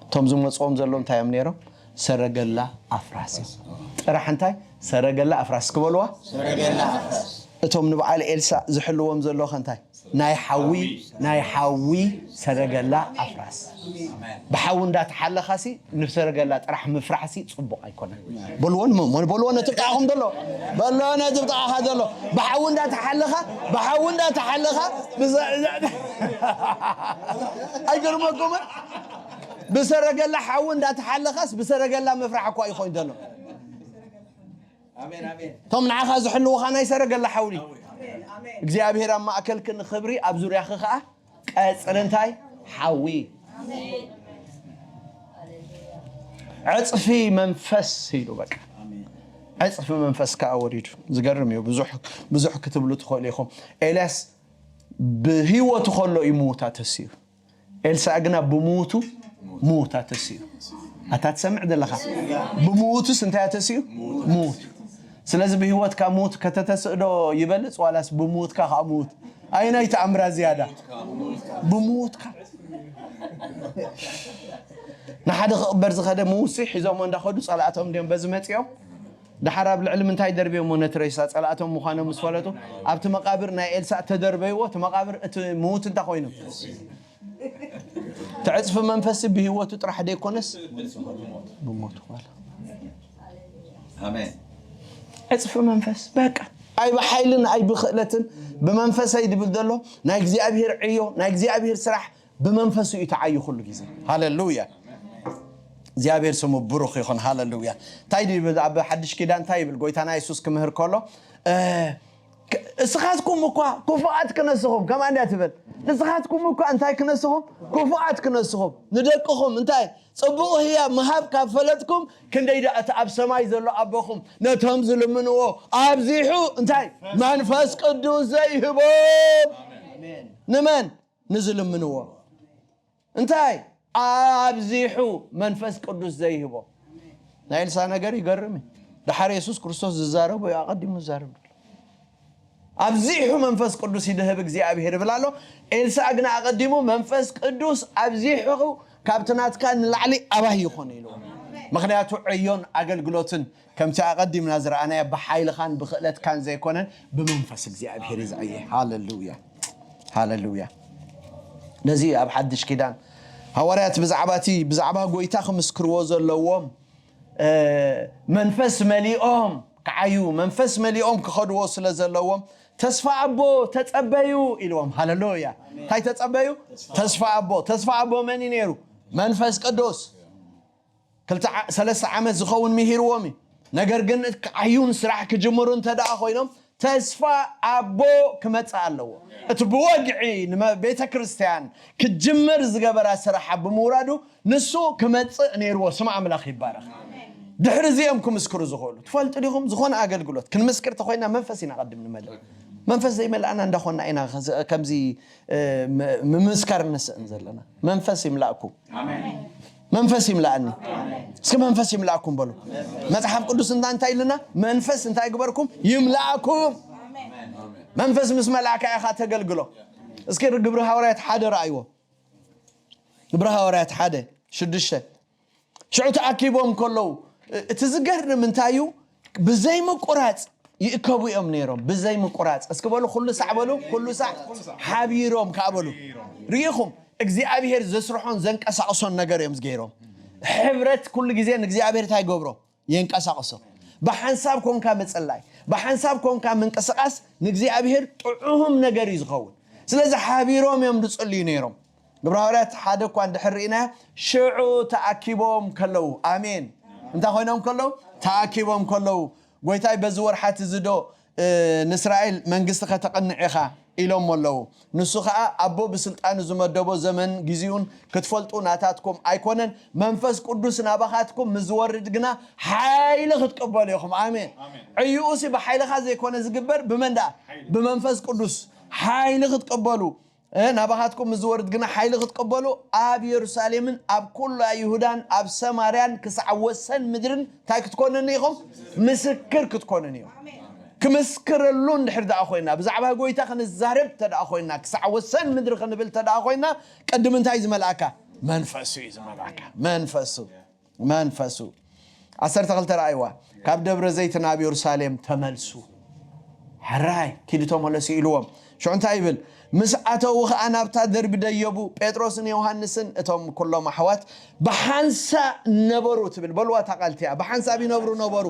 እቶም ዝመፅዎም ዘለዉ እንታይ እዮም ነይሮም? ሰረገላ ኣፍራስ እዮም። ጥራሕ እንታይ? ሰረገላ ኣፍራስ ክበልዋ። ሰረገላ ኣፍራስ። እቶም ንበዓል ኤልሳዕ ዝሕልዎም ዘሎ ከ እንታይ? ናይ ሓዊ፣ ናይ ሓዊ ሰረገላ ኣፍራስ። ብሓዊ እንዳተሓለኻሲ ንሰረገላ ጥራሕ ምፍራሕሲ ጽቡቕ ኣይኮነን። በልዎ ንመሞን፣ በልዎ ነቲ ብጣዕኹም ዘሎ። በሎ ነቲ ብጣዕኻ ዘሎ። ብሓዊ እንዳተሓለኻ፣ ብሓዊ እንዳተሓለኻ፣ ብዘ-፣ ኣይገርመኩምን? ብሰረገላ ሓዊ እንዳተሓለኻስ ብሰረገላ ምፍራሕ እኳ ይኾን ዘሎ። ኣሜን፣ ኣሜን። እቶም ንዓኻ ዝሕልውኻ ናይ ሰረገላ ሓውሊ። ኣሜን፣ ኣሜን። እግዚኣብሔር ኣብ ማእከልኪ ንኽብሪ፣ ኣብ ዙርያኺ ኸዓ ቀጽሪ እንታይ? ሓዊ። ኣሜን። ዕጽፊ መንፈስ ኢሉ በቃ። ኣሜን። ዕጽፊ መንፈስ ከኣ ወሪዱ። ዝገርም እዩ። ብዙሕ፣ ብዙሕ ክትብሉ ትኽእሉ ኢኹም። ኤልያስ ብህይወቱ ከሎ እዩ ምዉታ ተስዩ። ኤልሳዕ ግና ብምዉቱ ምዉታ ተስዩ። ኣታ ትሰምዕ ዘለኻ? ብምዉቱስ እንታይ ተስዩ? ምዉት። ስለዚ ብህይወትካ ምዉት ከተተስእ ዶ ይበልጽ ዋላስ ብምዉትካ ከኣ ምዉት? ኣየናይ ተኣምራ ዝያዳ? ብምዉትካ። ንሓደ ክቕበር ዝኸደ ምዉትሲ ሒዞሞ እንዳኸዱ ጸላእቶም ድዮም በዚ መጺኦም? ደሓር ኣብ ልዕሊ ምንታይ ደርብዮሞ ነቲ ሬሳ? ጸላእቶም ምዃኖም ምስ ፈለጡ ኣብቲ መቓብር ናይ ኤልሳዕ ተደርበይዎ፣ እቲ መቓብር እቲ ምዉት እንታይ ኮይኑ? እቲ ዕጽፊ መንፈስ ብህይወቱ ጥራሕ ደይኮነስ ብሞቱ ዋላ። ኣሜን። ዕጽፊ መንፈስ በቃ ኣይ ብሓይልን ኣይ ብኽእለትን ብመንፈሰይ ድብል ዘሎ ናይ እግዚኣብሔር ዕዮ ናይ እግዚኣብሔር ስራሕ ብመንፈሱ እዩ ተዓዩ ኩሉ ግዜ። ሃሌሉያ። እግዚኣብሔር ስሙ ብሩኽ ይኹን። ሃሌሉያ። እንታይ ድብል ኣብ ሓድሽ ኪዳን እንታይ ይብል? ጎይታና የሱስ ክምህር ከሎ፣ እ፣ ክ-፣ እስኻትኩም እኳ ክፉኣት ክነስኹም፣ ከምኣ እንድያ ትብል። ንስኻትኩም እኳ እንታይ ክነስኹም? ክፉኣት ክነስኹም። ንደቅኹም እንታይ? ጽቡቕ ህያብ ምሃብ ካብ ፈለጥኩም፣ ክንደይ ደኣ እቲ ኣብ ሰማይ ዘሎ ኣቦኹም ነቶም ዝልምንዎ ኣብዚሑ እንታይ? መንፈስ ቅዱስ ዘይህቦም። ኣሜን። ንመን? ንዝልምንዎ። እንታይ? ኣብዚሑ መንፈስ ቅዱስ ዘይህቦ። ናይ ኤልሳ ነገር ይገርም እዩ። ደሓር የሱስ ክርስቶስ ዝዛረቦ እዩ ኣቐዲሙ ዝዛረብ ዘሎ። ኣብዚሑ መንፈስ ቅዱስ ይድህብ እግዚኣብሔር ይብል ኣሎ። ኤልሳ ግን ኣቐዲሙ መንፈስ ቅዱስ ኣብዚሑ ካብቲ ናትካ ንላዕሊ ኣባይ ይኾን ኢሉ። ምኽንያቱ ዕዮን ኣገልግሎትን ከምቲ ኣቐዲምና ዝረኣናዮ ብሓይልኻን ብኽእለትካን ዘይኮነን ብመንፈስ እግዚኣብሔር እዩ ዝዕየ። ሃሌሉያ። ሃሌሉያ። ነዚ ኣብ ሓድሽ ኪዳን ሃዋርያት ብዛዕባ እቲ፣ ብዛዕባ ጎይታ ክምስክርዎ ዘለዎም፣ እ፣ መንፈስ መሊኦም ክዓዩ፣ መንፈስ መሊኦም ክኸድዎ ስለ ዘለዎም፣ ተስፋ ኣቦ ተጸበዩ ኢልዎም። ሃሌሉያ። እንታይ ተጸበዩ? ተስፋ ኣቦ። ተስፋ ኣቦ መን እዩ ነይሩ? መንፈስ ቅዱስ። ክልተ ዓ-፣ ሰለስተ ዓመት ዝኸውን ምሂርዎም እዩ። ነገር ግን ክዓዩን ስራሕ ክጅምሩ እንተ ደኣ ኮይኖም፣ ተስፋ ኣቦ ክመጽእ ኣለዎ። እቲ ብወግዒ ንመ-፣ ቤተ ክርስቲያን ክጅምር ዝገበራ ስራሓ ብምውራዱ፣ ንሱ ክመጽእ ነይርዎ። ስም ኣምላኽ ይባረኽ። ድሕሪ እዚኦም ክምስክሩ ዝኽእሉ። ትፈልጡ ዲኹም? ዝኾነ ኣገልግሎት ክንምስክር ተኾይና መንፈስ ኢና ቀድም ንመልእ። መንፈስ ዘይመልኣና እንዳኾንና ኢና ከዚ-፣ ከምዚ፣ እ፣ ም-፣ ምምስካር ንስእን ዘለና። መንፈስ ይምላእኩም። ኣሜን። መንፈስ ይምላእኒ። እስኪ መንፈስ ይምላእኩም በሉ። መጽሓፍ ቅዱስ እንዳ እንታይ ኢልና? መንፈስ እንታይ ይግበርኩም? ይምላእኩም። መንፈስ ምስ መልኣካ ኢኻ ተገልግሎ። እስኪ ግብሪ ሃዋርያት ሓደ ረኣይዎ። ግብሪ ሃዋርያት ሓደ ሽዱሽተ። ሽዑ ተኣኪቦም ከለዉ፣ እ-፣ እቲ ዝገርም እንታይ እዩ? ብዘይ ምቁራጽ ይእከቡ እዮም ነይሮም። ብዘይ ምቁራጽ። እስኪ በሉ፣ ኩሉ ሳዕ በሉ፣ ኩሉ ሳዕ ሓቢሮም ከኣ በሉ። ርኢኹም፣ እግዚኣብሔር ዘስርሖን ዘንቀሳቕሶን ነገር እዮም ዝገይሮም። ሕብረት ኩሉ ግዜ ንእግዚኣብሔር እንታይ ይገብሮ? የንቀሳቕሶ። ብሓንሳብ ኮንካ ምጽላይ፣ ብሓንሳብ ኮንካ ምንቅስቓስ ንእግዚኣብሔር ጥዑም ነገር እዩ ዝኸውን። ስለዚ ሓቢሮም እዮም ዝጽልዩ ነይሮም። ግብረ ሃዋርያት ሓደ እኳ እንድሕር ርኢናዮ፣ ሽዑ ተኣኪቦም ከለዉ፣ ኣሜን። እንታይ ኮይኖም ከለዉ? ተኣኪቦም ከለዉ፣ ጎይታይ በዚ ወርሓት እዚ ዶ፣ እ፣ ንእስራኤል መንግስቲ ከተቕንዕ ኢኻ? ኢሎሞ ኣለዉ። ንሱ ኸኣ ኣቦ ብስልጣኑ ዝመደቦ ዘመን ግዚኡን ክትፈልጡ ናታትኩም ኣይኮነን፣ መንፈስ ቅዱስ ናባኻትኩም ምስ ዝወርድ ግና ሓይሊ ክትቅበሉ ኢኹም። ኣሜን። ኣሜን። ዕዩኡሲ ብሓይልኻ ዘይኮነ ዝግበር፣ ብመን ደኣ? ሓይሊ። ብመንፈስ ቅዱስ ሓይሊ ክትቅበሉ። እ፣ ናባኻትኩም ምስ ዝወርድ ግና ሓይሊ ክትቅበሉ ኣብ የሩሳሌምን ኣብ ኩላ ይሁዳን ኣብ ሰማርያን ክሳዕ ወሰን ምድርን እንታይ ክትኮኑኒ ኢኹም? ምስክር ክትኮኑኒ ኢኹም። ኣሜን። ክምስክረሉ እንድሕር ደኣ ኮይና፣ ብዛዕባ ጎይታ ክንዛረብ እንተ ደኣ ኮይና፣ ክሳዕ ወሰን ምድሪ ክንብል እንተ ደኣ ኮይና፣ ቅድሚ እንታይ ዝመልኣካ? መንፈሱ እዩ ዝመልኣካ። መንፈሱ። መንፈሱ። ዓሰርተ ክልተ ረኣይዋ። ካብ ደብረ ዘይት ናብ የሩሳሌም ተመልሱ። ሕራይ፣ ኪዱ ተመለሱ ኢልዎም። ሽዑ እንታይ ይብል? ምስ ኣተዉ ኸኣ ናብታ ደርቢ ደየቡ። ጴጥሮስን ዮሃንስን እቶም ኩሎም ኣሕዋት ብሓንሳእ ነበሩ ትብል። በልዋ እታ ቃል እቲኣ። ብሓንሳብ ይነብሩ ነበሩ።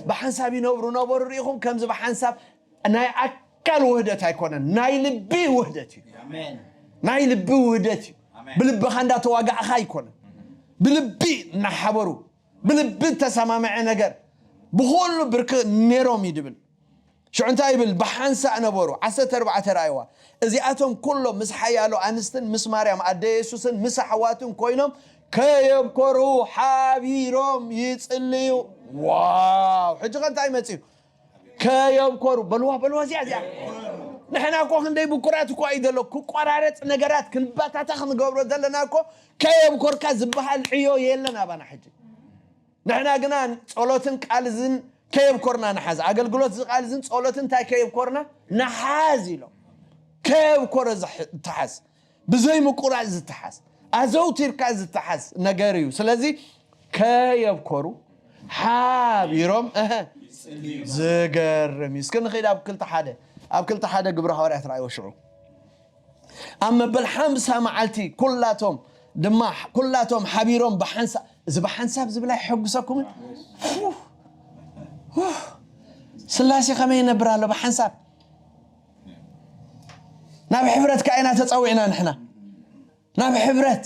ብሓንሳብ ይነብሩ ነበሩ። ርኢኹም? ከምዚ ብሓንሳብ ናይ ኣካል ውህደት ኣይኮነን። ናይ ልቢ ውህደት እዩ። ናይ ልቢ ውህደት እዩ። ብልብኻ እንዳተዋጋእኻ ኣይኮነን። ብልቢ እናሓበሩ፣ ብልቢ እተሰማምዐ ነገር፣ ብኹሉ ብርክ ነይሮም እዩ ድብል። ሽዑ እንታይ ይብል? ብሓንሳእ ነበሩ። ዓሰርተ ኣርባዕተ ረኣይዋ። እዚኣቶም ኩሎም ምስ ሓያሎ ኣንስትን ምስ ማርያም ኣደ የሱስን ምስ ኣሕዋትን ኮይኖም ከየብኮሩ ሓቢሮም ይጽልዩ። ዋው! ሕጂ ከ እንታይ መጽዩ? ከየብኮሩ። በልዋ፣ በልዋ፣ እዚኣ፣ እዚኣ። ንሕና እኮ ክንደይ ብኩራት እኮ እዩ ዘሎ። ክቆራረጽ ነገራት ክንባታታ ክንገብሮ ዘለና እኮ ከየብኮርካ ዝበሃል ዕዮ የለን ኣባና ሕጂ። ንሕና ግና ጸሎትን ቃል ዝን ከየብኮርና ንሓዝ። ኣገልግሎት እዚ ቃል ዝን ጸሎትን እንታይ ከየብኮርና ንሓዝ ኢሎም። ከየብኮረ ዝሕ-፣ ትሓዝ። ብዘይ ምቁራጽ ዝተሓዝ። ኣዘውቲርካ ዝተሓዝ ነገር እዩ። ስለዚ ከየብኮሩ ሓቢሮም፣ እህ፣ ዝገርም እዩ። እስኪ ንኸይድ ኣብ ክልተ ሓደ፣ ኣብ ክልተ ሓደ ግብረ ሃዋርያት ረኣይዎ ሽዑ። ኣብ መበል ሓምሳ መዓልቲ ኩላቶም ድማ፣ ኩላቶም ሓቢሮም ብሓንሳብ፣ እዚ ብሓንሳብ ዝብል ኣይሐጉሰኩምን? ፉ፣ ፉ። ስላሴ ከመይ ይነብር ኣሎ ብሓንሳብ? ናብ ሕብረት ከኣ ኢና ተጸዊዕና ንሕና። ናብ ሕብረት።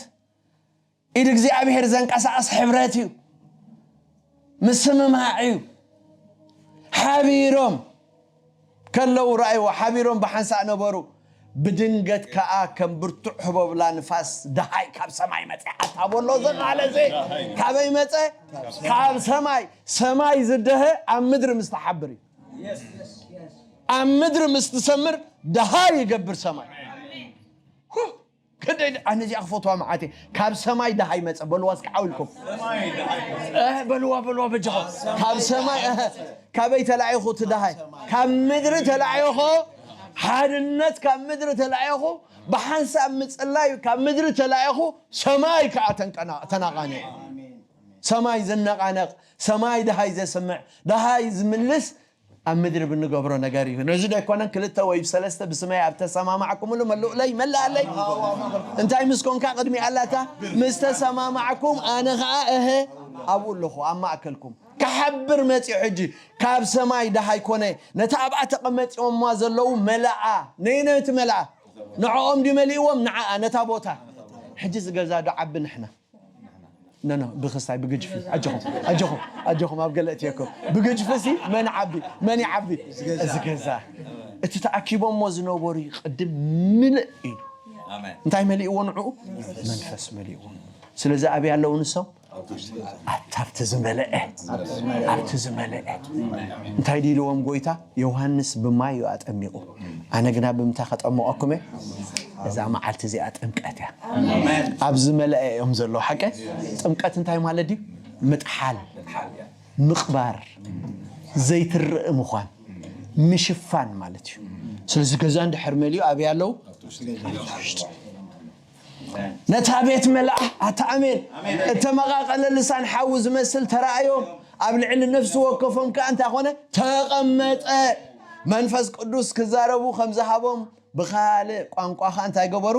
ኢድ እግዚኣብሔር ዘንቀሳቕስ ሕብረት እዩ። ምስምማዕ እዩ። ሓቢሮም ከለዉ ረኣይዎ፣ ሓቢሮም ብሓንሳእ ነበሩ። ብድንገት ከኣ ከም ብርቱዕ ህቦብላ ንፋስ ደሃይ ካብ ሰማይ መጸ። ኣታ በሎ፣ እዚ ቃል እዚ ካበይ መጸ? ካብ ሰማይ። ሰማይ ዝደሀ ኣብ ምድሪ ምስ ትሓብር እዩ። ኣብ ምድሪ ምስ ትሰምር ደሃይ ይገብር ሰማይ። ሁ! ክንደይ ድ-፣ ኣነ እዚኣ ክፈትዋ መዓት እየ። ካብ ሰማይ ደሃይ መጸ። በልዋ እስኪ ዓው ኢልኩም። እ፣ በልዋ፣ በልዋ በጃኹም። ካብ ሰማይ፣ እ፣ ካበይ ተላኢኹ እቲ ደሃይ? ካብ ምድሪ ተላኢኹ። ሓድነት ካብ ምድሪ ተላኢኹ። ብሓንሳብ ምጽላይ ካብ ምድሪ ተላኢኹ። ሰማይ ከኣ ተንቀና-፣ ተናቓንየ። ሰማይ ዝነቓነቕ፣ ሰማይ ደሃይ ዘስምዕ፣ ደሃይ ዝምልስ ኣብ ምድሪ ብንገብሮ ነገር እዩ። ነዚ ዶ ኣይኮነን ክልተ ወይ ሰለስተ ብስመይ ኣብ ተሰማማዕኩምሉ መሉእለይ፣ መላእለይ? እንታይ ምስ ኮንካ ቅድሚ ኣላታ? ምስ ተሰማማዕኩም ኣነ ኸኣ እህ ኣብኡ ኣለኹ ኣብ ማእከልኩም። ክሓብር መጺኡ ሕጂ ካብ ሰማይ ደሃይ ኮነ። ነታ ኣብኣ ተቐመጢኦማ ዘለዉ መላኣ። ነየነቲ መላኣ? ንዕኦም ድዩ መሊእዎም? ንዓኣ፣ ነታ ቦታ። ሕጂ እዚ ገዛ ዶ ዓቢ ንሕና? ኖ፣ ኖ፣ ብኽስታይ፣ ብግጅፊ። ኣጆኹም፣ ኣጆኹም፣ ኣጆኹም፣ ኣብ ገለ እትየኩም። ብግጅፊ ሲ መን ዓቢ? መን ይዓቢ? እዚ ገዛ። እቲ ተኣኪቦሞ ዝነበሩ ይቕድም ምልእ ኢሉ። ኣሜን። እንታይ መሊእዎ ንዕኡ? መንፈስ መሊእዎ። ስለዚ ኣበይ ኣለዉ ንሶም? ኣብቲ ዝመልአ። ኣብቲ ዝመልአ። እንታይ ድዩ ኢልዎም ጎይታ? ዮሃንስ ብማይ እዩ ኣጠሚቑ። ኣነ ግና ብምንታይ ከጠምቐኩም እየ? እዛ መዓልቲ እዚኣ ጥምቀት እያ። ኣብ ዝመልአ እዮም ዘለዉ። ሓቀ? ጥምቀት እንታይ ማለት ድዩ? ምጥሓል፣ ምቕባር፣ ዘይትረእ ምዃን፣ ምሽፋን ማለት እዩ። ስለዚ ገዛ እንድሕር መሊኡ ኣበይ ኣለዉ? ነታ ቤት መልኣ። ኣታ ኣሜን። እተመቓቐለ ልሳን ሓዊ ዝመስል ተራእዮም። ኣብ ልዕሊ ነፍሲ ወከፎም ከኣ እንታይ ኾነ? ተቐመጠ። መንፈስ ቅዱስ ክዛረቡ ከም ዝሃቦም ብኻልእ ቋንቋ ኸኣ እንታይ ገበሩ?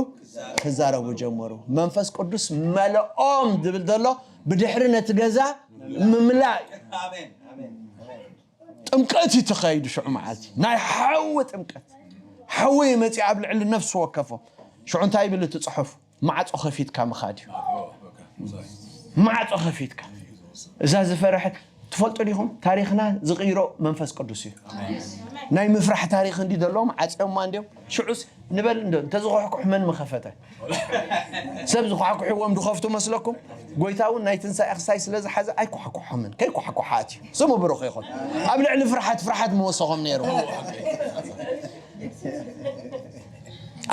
ክዛረቡ ጀመሩ። መንፈስ ቅዱስ መለኦም ዝብል ዘሎ ብድሕሪ ነቲ ገዛ ምምላእ እዩ። ኣሜን። ኣሜን። ኣሜን። ጥምቀት እዩ ተኻይዱ ሽዑ መዓልቲ። ናይ ሓዊ ጥምቀት። ሓዊ መጺኡ ኣብ ልዕሊ ነፍሲ ወከፎም። ሽዑ እንታይ ይብል እቲ ጽሑፍ? ማዕጾ ከፊትካ ምኻድ እዩ። ማዕጾ ከፊትካ። እዛ ዝፈረሐት፣ ትፈልጡ ዲኹም? ታሪኽና ዝቕይሮ መንፈስ ቅዱስ እዩ። ናይ ምፍራሕ ታሪኽ እንዲ ዘለዎም ዓጽዮማ እንዲዮም። ሽዑስ ንበል እንዶ፣ እንተዝኹሕኩሕ መን ምኸፈተ? ሰብ ዝኳሕኩሕዎም ድኸፍቱ መስለኩም? ጎይታ እውን ናይ ትንሳኤ ክሳይ ስለ ዝሓዘ ኣይኳሕኩሖምን። ከይኳሕኩሓት እዩ። ስሙ ብሩኽ ይኹን። ኣብ ልዕሊ ፍርሓት፣ ፍርሓት ምወሰኾም ነይሩ።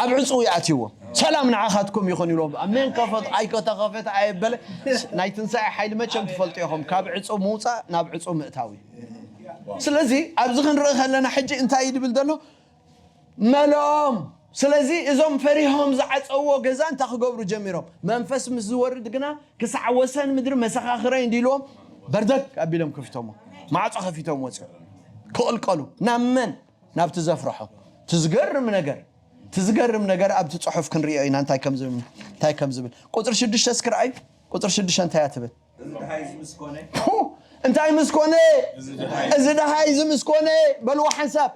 ኣብ ዕጹው ይኣትይዎም። ሰላም ንዓኻትኩም ይኹን ኢሎም። ኣሜን። ከፈት፣ ኣይከተኸፈተ ኣየበለ። ናይ ትንሳኤ ሓይሊ መቸም ትፈልጡ ኢኹም። ካብ ዕጹው ምውጻእ ናብ ዕጹው ምእታው እዩ። ስለዚ ኣብዚ ክንርኢ ከለና ሕጂ እንታይ እዩ ድብል ዘሎ? መለኦም። ስለዚ እዞም ፈሪሆም ዝዓጸውዎ ገዛ እንታይ ክገብሩ ጀሚሮም? መንፈስ ምስ ዝወርድ ግና ክሳዕ ወሰን ምድሪ መሰኻኽረይ እንዲልዎም በርደግ ኣቢሎም ከፊቶሞ። ማዕጾ ከፊቶም ወፂኦም ክቕልቀሉ ናብ መን? ናብቲ ዘፍርሖ። ትዝገርም ነገር፣ ትዝገርም ነገር ኣብቲ ጽሑፍ ክንሪኦ ኢና። እንታይ ከም ዝብል እንታይ ከም ዝብል ቁፅሪ ሽዱሽተ እስክርኣይ። ቁፅሪ ሽዱሽተ እንታይ እያ ትብል? እንታይ ምስ ኮነ? እንታይ ምስ ኮነ? እዚ ደሃይ እዚ ምስ ኮነ። በልዎ ሓንሳብ።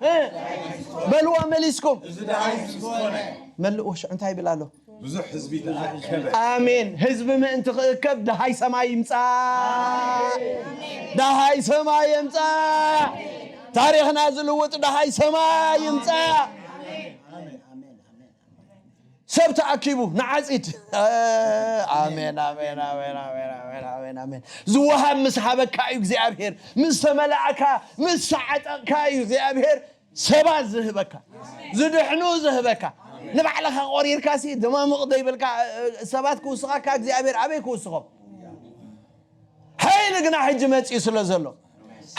በልዎ መሊስኩም። እዚ ደሃይ ምስ ኮነ። መልእዎ ሽዑ እንታይ ይብል ኣሎ? ብዙሕ ህዝቢ ተኣከበ። ኣሜን። ህዝቢ ምእንቲ ክእከብ ደሃይ ሰማይ ይምጻእ። ደሃይ ሰማይ ይምጻእ። ታሪኽና ዝልውጥ ደሃይ ሰማይ ይምጻእ። ሰብ ተኣኪቡ ንዓጺድ። ኣሜን ኣሜን ኣሜን ኣሜን ኣሜን ኣሜን ኣሜን። ዝወሃብ ምስ ሃበካ እዩ እግዚኣብሔር። ምስ ተመላእካ፣ ምስ ሰዓጠቕካ እዩ እግዚኣብሔር ሰባት ዝህበካ፣ ዝድሕኑ ዝህበካ። ንባዕልኻ ቆሪርካ ሲ ደማሙቕ ዘይበልካ ሰባት ክውስኻካ እግዚኣብሔር ኣበይ ክውስኾም? ሓይሊ ግና ሕጂ መጺኡ ስለ ዘሎ፣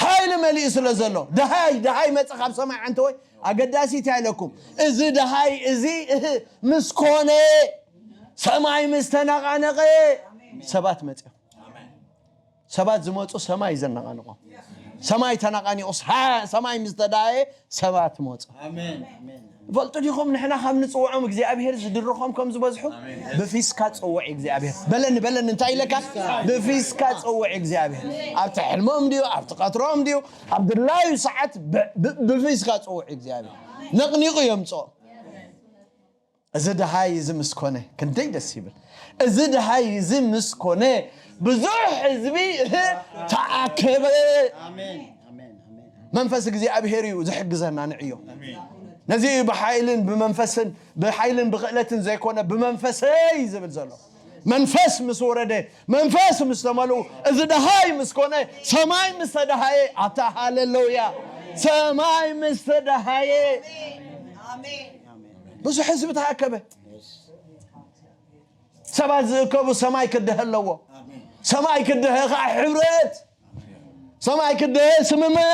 ሓይሊ መሊኡ ስለ ዘሎ። ደሃይ ደሃይ መጸ ካብ ሰማይ። ዓንተ ወይ ኣገዳሲት እያ ኢለኩም። እዚ ደሃይ እዚ እህ ምስ ኮነ፣ ሰማይ ምስ ተነቓነቐ ሰባት መጺኦም። ሰባት ዝመጹ ሰማይ ዘነቓንቖ። ሰማይ ተነቓኒቑስ ሰማይ ምስ ተዳየ ሰባት መጹ። ፈልጡ ዲኹም ንሕና ካብ ንጽውዖም እግዚኣብሔር ዝድርኾም ከም ዝበዝሑ? ብፊስካ ጽውዕ እግዚኣብሔር። በለኒ በለኒ እንታይ ኢለካ? ብፊስካ ጽውዕ እግዚኣብሔር። ኣብቲ ሕልሞም ድዩ ኣብቲ ቀትሮም ድዩ ኣብ ድላዩ ሰዓት ብፊስካ ጽውዕ እግዚኣብሔር። ነቕኒቑ የምጽኦ። እዚ ደሃይ እዚ ምስ ኮነ ክንደይ ደስ ይብል። እዚ ደሃይ እዚ ምስ ኮነ ብዙሕ ህዝቢ ተኣከበ። መንፈስ እግዚኣብሔር እዩ ዝሕግዘና ንዕዮ። ነዚ እዩ ብሓይልን ብመንፈስን ብሓይልን ብክእለትን ዘይኮነ ብመንፈሰይ ዝብል ዘሎ። መንፈስ ምስ ወረደ፣ መንፈስ ምስ ተመልኡ፣ እዚ ደሃይ ምስ ኮነ፣ ሰማይ ምስ ተደሃየ። ኣታ ሃሌሉያ። ሰማይ ምስ ተደሃየ ብዙሕ ህዝቢ ተኣከበ። ሰባት ዝእከቡ ሰማይ ክደሀ ኣለዎ። ሰማይ ክደሀ ከዓ ሕብረት። ሰማይ ክደሀ ስምምዕ።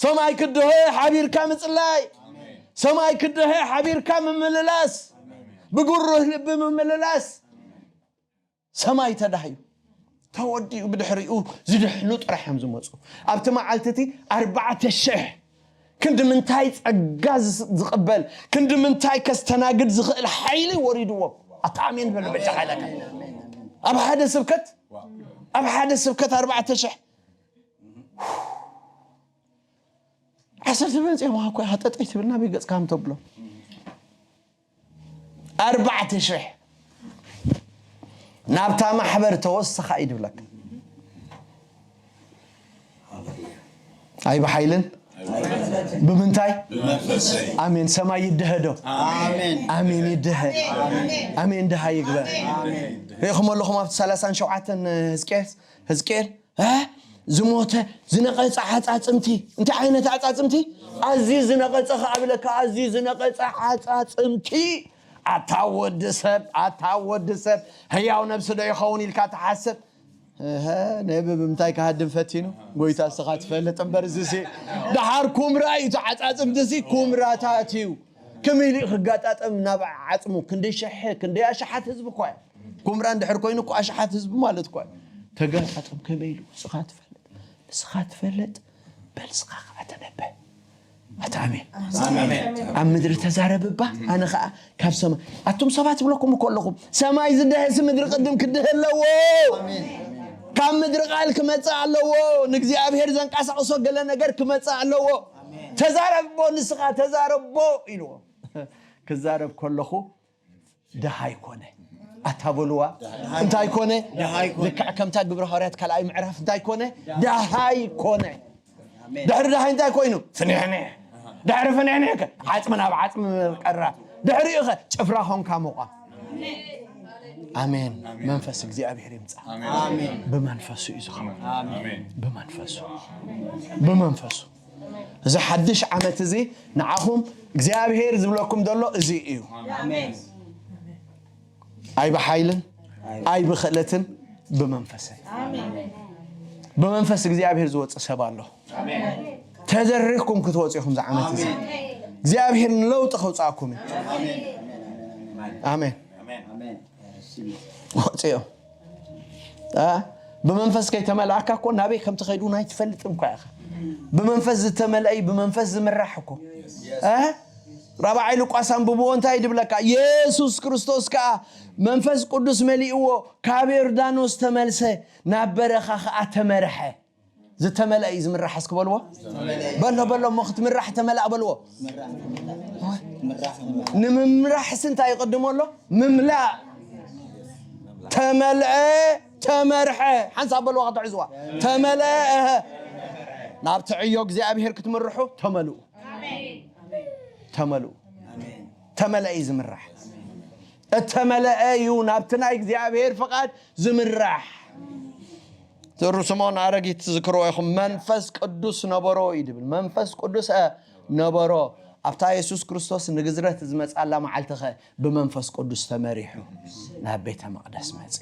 ሰማይ ክደሀ ሓቢርካ ምጽላይ። ሰማይ ክደሀ ሓቢርካ ምምልላስ። ብጉሩህ ልቢ ምምልላስ። ሰማይ ተዳህዩ ተወዲኡ ብድሕሪኡ ዝድሕኑ ጥራሕ እዮም ዝመፁ። ኣብቲ መዓልቲ እቲ ኣርባዕተ ሽሕ ክንዲ ምንታይ ጸጋ ዝቕበል፣ ክንዲ ምንታይ ከስተናግድ ዝኽእል ሓይሊ ወሪድዎም። ኣታ ኣሜን በሉ በጃኻ ኢለካ። ኣብ ሓደ ስብከት ኣብ ሓደ ስብከት ኣርባዕተ ሽሕ ዓሰርተ መፂኦም እኳ ሃጠጠይ ትብል ናበይ ገፅካ ምተብሎ ኣርባዕተ ሽሕ ናብታ ማሕበር ተወስኻ እዩ ድብለካ። ኣይ ብሓይልን ብምንታይ ኣሜን ሰማይ ይደሀዶ። ኣሜን ይደሀ። ኣሜን ድሃ ይግበር። ሪእኹም ኣለኹም ኣብቲ ሰላሳን ሸውዓተን ህዝቅኤል ህዝቅኤል ዝሞተ ዝነቐጸ ዓጻጽምቲ። እንታይ ዓይነት ዓጻጽምቲ? ኣዝዩ ዝነቐጸ ከኣ ብለካ ኣዝዩ ዝነቐጸ ዓጻጽምቲ። ኣታ ወዲ ሰብ ኣታ ወዲ ሰብ ህያው ነብሲ ዶ ይኸውን ኢልካ ትሓስብ? እሀ ነቢ ብምንታይ ክሃድም ፈቲኑ? ጎይታ እስኻ ትፈልጥ እምበር እዚሲ ደሓር ኩምራ እዩ። ተዓጻጽምቲሲ ኩምራታት እዩ። ከመይ ኢሉ ክጋጣጠም ናብ ዓጽሙ ክንደይ ሸሕ ክንደይ ኣሽሓት ህዝቢ እኳ እዩ። ኩምራ እንድሕር ኮይኑ እኮ ኣሽሓት ህዝቢ ማለት እኳ እዩ። ተጋጣጠም ከመይ ኢሉ እስኻ ትፈልጥ እስኻ ትፈልጥ በል እስኻ ከዓ ተነበ። ኣታ ኣሜን ኣብ ምድሪ ተዛረብ እባ ኣነ ከዓ ካብ ሰማይ ኣቱም ሰባት ትብለኩም እኮ ኣለኹም ሰማይ ዝደሀሲ ምድሪ ቅድም ክድሀ ኣለዎ። ካብ ምድሪ ቃል ክመፅእ ኣለዎ። ንእግዚኣብሔር ዘንቀሳቕሶ ገለ ነገር ክመፅእ ኣለዎ። ተዛረቦ ንስኻ ተዛረቦ ኢልዎ። ክዛረብ ከለኹ ደሃይ ኮነ ኣታ በልዋ። እንታይ ኮነ? ልክዕ ከምታ ግብረ ሃዋርያት ካልኣይ ምዕራፍ እንታይ ኮነ? ደሃይ ኮነ። ድሕሪ ደሃይ እንታይ ኮይኑ? ፍንሕንሕ። ድሕሪ ፍንሕንሕ ከ ዓፅሚ ናብ ዓፅሚ ቀራ። ድሕሪኡ ኸ ጭፍራ ኾንካ ምቋም። ኣሜን። መንፈስ እግዚኣብሔር ይምፃ። ብመንፈሱ እዩ ዝኸውን። ብመንፈሱ ብመንፈሱ እዚ ሓድሽ ዓመት እዚ ንዓኹም እግዚኣብሔር ዝብለኩም ዘሎ እዚ እዩ። ኣይ ብሓይልን ኣይ ብክእለትን ብመንፈሰይ። ብመንፈስ እግዚኣብሔር ዝወፅእ ሰብ ኣሎ። ተደሪኽኩም ክትወፁ ኢኹም ዝዓመት እዚ። እግዚኣብሔር ንለውጢ ከውፅኣኩም እዩ። ኣሜን። ወፅኦም። ብመንፈስ ከይተመልኣካ እኮ ናበይ ከም ትኸይድ እውን ኣይትፈልጥን እኳ ኢኻ። ብመንፈስ ዝተመልአ እዩ ብመንፈስ ዝምራሕ እኮ። ራብዓይ ሉቃስ ኣንብብዎ፣ እንታይ ድብለካ? የሱስ ክርስቶስ ከዓ መንፈስ ቅዱስ መሊእዎ፣ ካብ ዮርዳኖስ ተመልሰ፣ ናብ በረኻ ከዓ ተመርሐ። ዝተመልአ እዩ ዝምራሕ እስኪ በልዎ። በሎ በሎ እሞ ክትምራሕ ተመላእ በልዎ። ንምምራሕስ እንታይ ይቕድሞ ኣሎ? ምምላእ። ተመልአ፣ ተመርሐ። ሓንሳብ በልዋ ክትሕዝዋ። ተመልአ፣ እህ። ናብቲ ዕዮ እግዚኣብሔር ክትምርሑ ተመልኡ። ተመልኡ። ተመልአ እዩ ዝምራሕ። እተመልአ እዩ ናብቲ ናይ እግዚኣብሔር ፍቓድ ዝምራሕ። ትሩ ስምኦን ኣረጊት ትዝክርዎ ኢኹም። መንፈስ ቅዱስ ነበሮ እዩ ድብል። መንፈስ ቅዱስ ነበሮ ኣብታ የሱስ ክርስቶስ ንግዝረት ዝመጻላ መዓልቲ ኸ ብመንፈስ ቅዱስ ተመሪሑ ናብ ቤተ መቕደስ መጽ።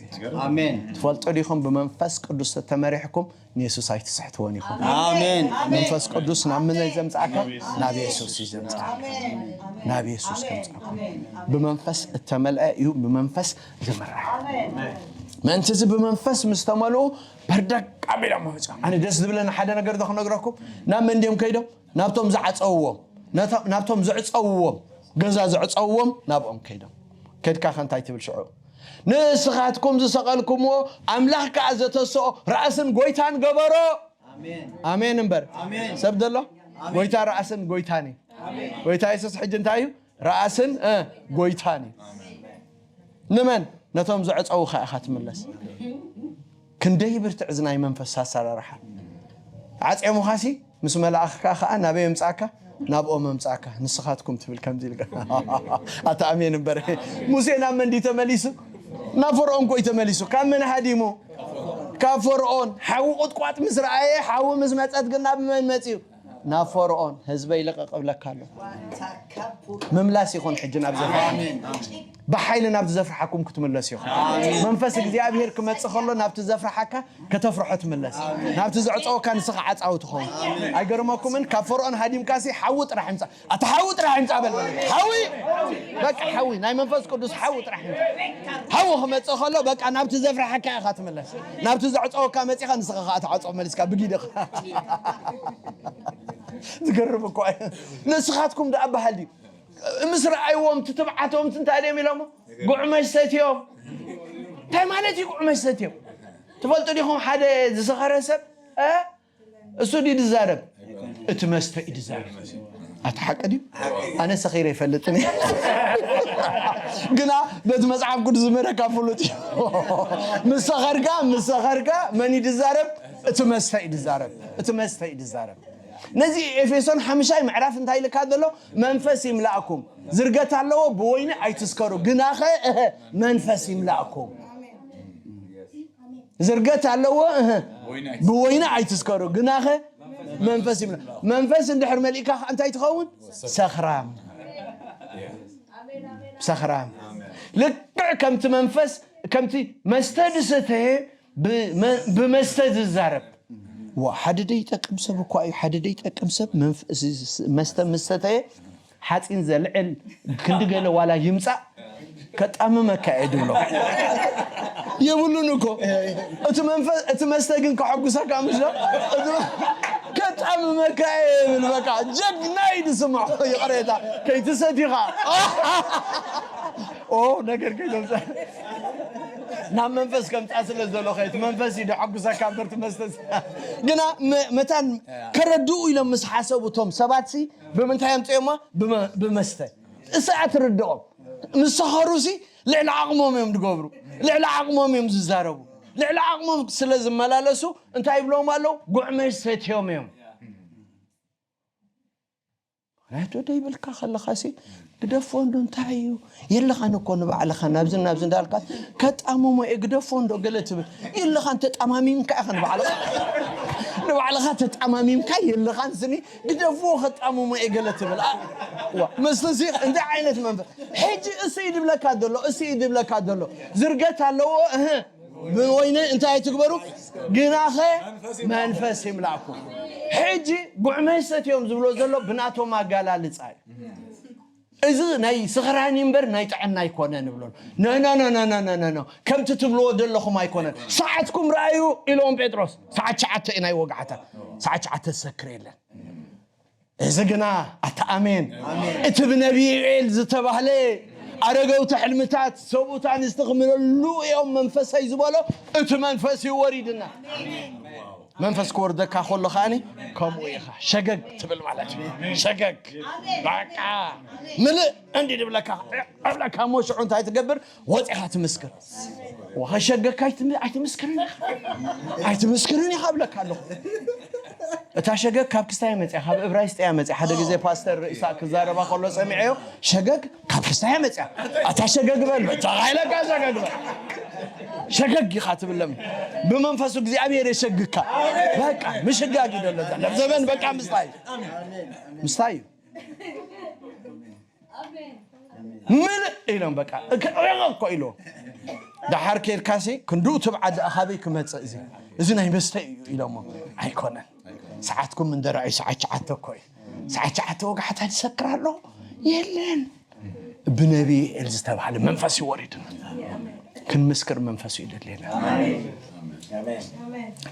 ኣሜን። ትፈልጡ ዲኹም? ብመንፈስ ቅዱስ ተመሪሕኩም ንየሱስ ኣይትስሕትዎን ኢኹም። ኣሜን። መንፈስ ቅዱስ ናብ ምን እዩ ዘምጻእካ? ናብ የሱስ እዩ ዘምጻእካ። ናብ የሱስ ከምጻእኩም። ብመንፈስ እተመልአ እዩ ብመንፈስ ዝምራሕ። ምእንቲ እዚ ብመንፈስ ምስ ተመልኡ በርደቅ ኣቢሎም መጹ። ኣነ ደስ ዝብለኒ ሓደ ነገር ዶ ክነግረኩም? ናብ መን ድዮም ከይዶም? ናብቶም ዝዓጸውዎም፣ ናብቶም ዘዕጸውዎም፣ ገዛ ዘዕጸውዎም ናብኦም ከይዶም። ከድካ ከ እንታይ ትብል ሽዑ? ንስኻትኩም ዝሰቐልኩምዎ ኣምላኽ ከኣ ዘተስኦ ራእስን ጎይታን ገበሮ። ኣሜን እምበር ሰብ ደሎ? ጎይታ ራእስን ጎይታን እዩ። ጎይታ የሱስ ሕጂ እንታይ እዩ? ራእስን ጎይታን እዩ። ንመን? ነቶም ዘዕጸውኻ ኢኻ ትምለስ። ክንደይ ብርትዕ እዚ ናይ መንፈስ ኣሰራርሓ። ዓጽዮምኻሲ ምስ መላእኽካ ከኣ ናበይ የምጻእካ? ናብኦም ኣምጻእካ። ንስኻትኩም ትብል ከምዚ ኢልካ። ኣታ ኣሜን እምበር። ሙሴ ናብ መን ድዩ ተመሊሱ? ናብ ፈርኦን እኮ እዩ ተመሊሱ። ካብ መን ሃዲሙ? ካብ ፈርኦን። ሓዊ ቁጥቋጥ ምስ ረኣየ፣ ሓዊ ምስ መጸት ግን ናብ መን መጺኡ? ናብ ፈርኦን። ህዝበይ ልቐቕ እብለካ ኣሎ። ምምላስ ይኹን ሕጂ ናብ ዘፍርሓ። ብሓይሊ ናብቲ ዘፍርሓኩም ክትምለስ ይኹን። መንፈስ እግዚኣብሔር ክመጽእ ከሎ ናብቲ ዘፍርሓካ ከተፍርሖ ትምለስ። ናብቲ ዘዕጸወካ ንስኻ ዓጻዊ ትኸውን። ኣይገርመኩምን? ካብ ፈርኦን ሃዲምካሲ ሓዊ ጥራሕ ይምጻእ። ኣታ ሓዊ ጥራሕ ይምጻእ በል። ሓዊ! በቃ ሓዊ፣ ናይ መንፈስ ቅዱስ ሓዊ ጥራሕ ይምጻእ። ሓዊ ክመጽእ ከሎ በቃ ናብቲ ዘፍርሓካ ኢኻ ትምለስ። ናብቲ ዘዕጸወካ መጺኻ ንስኻ ኸኣ ትዓጾ መሊስካ ብጊደኻ። ዝገርም እኮ እዩ። ንስኻትኩም ደኣ በሃል ድዩ? ምስ ረኣይዎም እቲ ትብዓቶም እቲ እንታይ ድዮም ኢሎሞ? ጉዕመሽ ሰትዮም። እንታይ ማለት እዩ ጉዕመሽ ሰትዮም? ትፈልጡ ዲኹም ሓደ ዝሰኸረ ሰብ? እ? እሱ ድዩ ዝዛረብ? እቲ መስተ እዩ ዝዛረብ። ኣቲ ሓቂ ድዩ? ኣነ ሰኺረ ይፈልጥን እየ። ግና በቲ መጽሓፍ ቅዱስ ዝምህረካ ፍሉጥ እዩ። ምስ ሰኸርካ፣ ምስ ሰኸርካ መን እዩ ዝዛረብ? እቲ መስተ እዩ ዝዛረብ። እቲ መስተ እዩ ዝዛረብ። ነዚ ኤፌሶን ሓምሻይ ምዕራፍ እንታይ ኢልካ ዘሎ? መንፈስ ይምላእኩም። ዝርገት ኣለዎ፣ ብወይኒ ኣይትስከሩ። ግናኸ፣ እህ፣ መንፈስ ይምላእኩም። ዝርገት ኣለዎ፣ እህ፣ ብወይኒ ኣይትስከሩ። ግናኸ መንፈስ ይምላ። መንፈስ እንድሕር መሊእካ ከ እንታይ ትኸውን? ሰኽራም። ሰኽራም። ልክዕ ከምቲ መንፈስ፣ ከምቲ መስተ ዝሰተየ ብመ-፣ ብመስተ ዝዛረብ። ዋ፣ ሓደ ደይጠቅም ሰብ እኳ እዩ። ሓደ ደይጠቅም ሰብ መንፈ-፣ ስ-፣ ስ-፣ መስተ ምስ ሰተየ ሓፂን ዘልዕል ክንዲ ገለ ዋላ ይምፃእ ከጣምመካ እየ ድብሎ። የብሉን እኮ። እቲ መንፈ-፣ እቲ መስተ ግን ከሐጉሰካ ምሽ ዶ? እቲ ከጣምመካ እየ ይብል። በቃ ጀግና እዩ ዝስምዖ። ይቕሬታ፣ ከይትሰቲኻ። ኦ፣ ነገር ከይተምፃእ። ናብ መንፈስ ከምፃእ ስለ ዘሎ፣ ከየት መንፈስ እዩ ደሐጉሰካ እምበር፣ እቲ መስተ ስ-፣ ግና መ-፣ መታን ከረድኡ ኢሎም ምስ ሓሰቡ፣ እቶም ሰባት ሲ ብምንታይ ኣምፅኦማ? ብመ-፣ ብመስተ። እሳ እያ ትርድኦም። ምስ ሰኸሩ ሲ ልዕሊ ዓቕሞም እዮም ዝገብሩ። ልዕሊ ዓቕሞም እዮም ዝዛረቡ። ልዕሊ ዓቕሞም ስለ ዝመላለሱ እንታይ ይብሎም ኣለዉ? ጉዕመሽ ሰትዮም እዮም። ምኽንያቱ ደይብልካ ከለኻሲ ግደፎ እንዶ እንታይ እዩ? የለኻን እኮ ንባዕልኻ ናብዚ ናብዚ እንዳልካ ከጣምሞ እየ ግደፎ እንዶ ገለ ትብል። የለኻን ተጣማሚምካ ኢኻ ንባዕልኻ። ንባዕልኻ ተጣማሚምካ የለኻን ስኒ ግደፎ ከጣምሞ እየ ገለ ትብል። ኣ-፣ ዋ፣ መስተሲ እንታይ ዓይነት መንፈስ? ሕጂ እሱ እዩ ድብለካ ዘሎ፣ እሱ እዩ ድብለካ ዘሎ። ዝርገት ኣለዎ፣ እህ። ብወይኒ እንታይ ኣይትግበሩ፣ ግናኸ መንፈስ ይምላእኩም። ሕጂ ጉዕ መስተት እዮም ዝብሎ ዘሎ ብናቶም ኣጋላልጻ እዩ። እዚ ናይ ስኽራን እምበር ናይ ጥዕና ኣይኮነን ይብሎ። ኖ ኖ ኖ ኖ ኖ ኖ ኖ፣ ከምቲ ትብልዎ ዘለኹም ኣይኮነን። ሰዓትኩም ረኣዩ ኢሎም ጴጥሮስ። ሰዓት ሸዓተ ኢና ይወግዓታ። ሰዓት ሸዓተ ዝሰክር የለን። እዚ ግና ኣታ ኣሜን። እቲ ብነቢይ ዩኤል ዝተባህለ ኣረገውቲ ሕልምታት ሰብኡት ኣንስቲ ክምለሉ እዮም መንፈሰይ ዝበሎ እቲ መንፈስ እዩ ወሪድና። መንፈስ ክወርደካ ከሎ ከኣኒ ከምኡ ኢኻ ሸገግ ትብል ማለት እዩ። ሸገግ በቃ ምልእ እንዲ ድብለካ እብለካ እሞ ሽዑ እንታይ ትገብር? ወፂኻ ትምስክር። ወኸሸገካ ኣይትም- ኣይትምስክርን ኣይትምስክርን ኢኻ እብለካ ኣለኹ። እታ ሸገግ ካብ ክስታይ መፅያ፣ ካብ እብራይስጥ እያ መፅያ። ሓደ ግዜ ፓስተር ርእሳ ክዛረባ ከሎ ሰሚዐዮ። ሸገግ ካብ ክስታይ መፅያ። ኣታ ሸገግ በል በቃ ኢለካ ሸገግ በል። ሸገግ ኢኻ ትብለም። ብመንፈሱ እግዚኣብሔር የሸግካ። በቃ ምሽጋግ ይደለዛ ለብዘበን በቃ ምስታይ ምስታይ እዩ። ምልእ ኢሎም በቃ እኮ ኢሎ። ደሓር ኬድካሲ ክንድኡ ትብዓት ደኣ ካበይ ክመፅእ እዚ እዚ ናይ መስተ እዩ ኢሎሞ። ኣይኮነን። ሰዓትኩም እንደራዩ ሰዓት ሸዓተ እኮ እዩ። ሰዓት ሸዓተ ወጋሕታ ዝሰክር ኣሎ የለን። ብነቢይ ኤል ዝተባህለ መንፈስ ይወሪድና ክንምስክር መንፈሱ ይደልየና።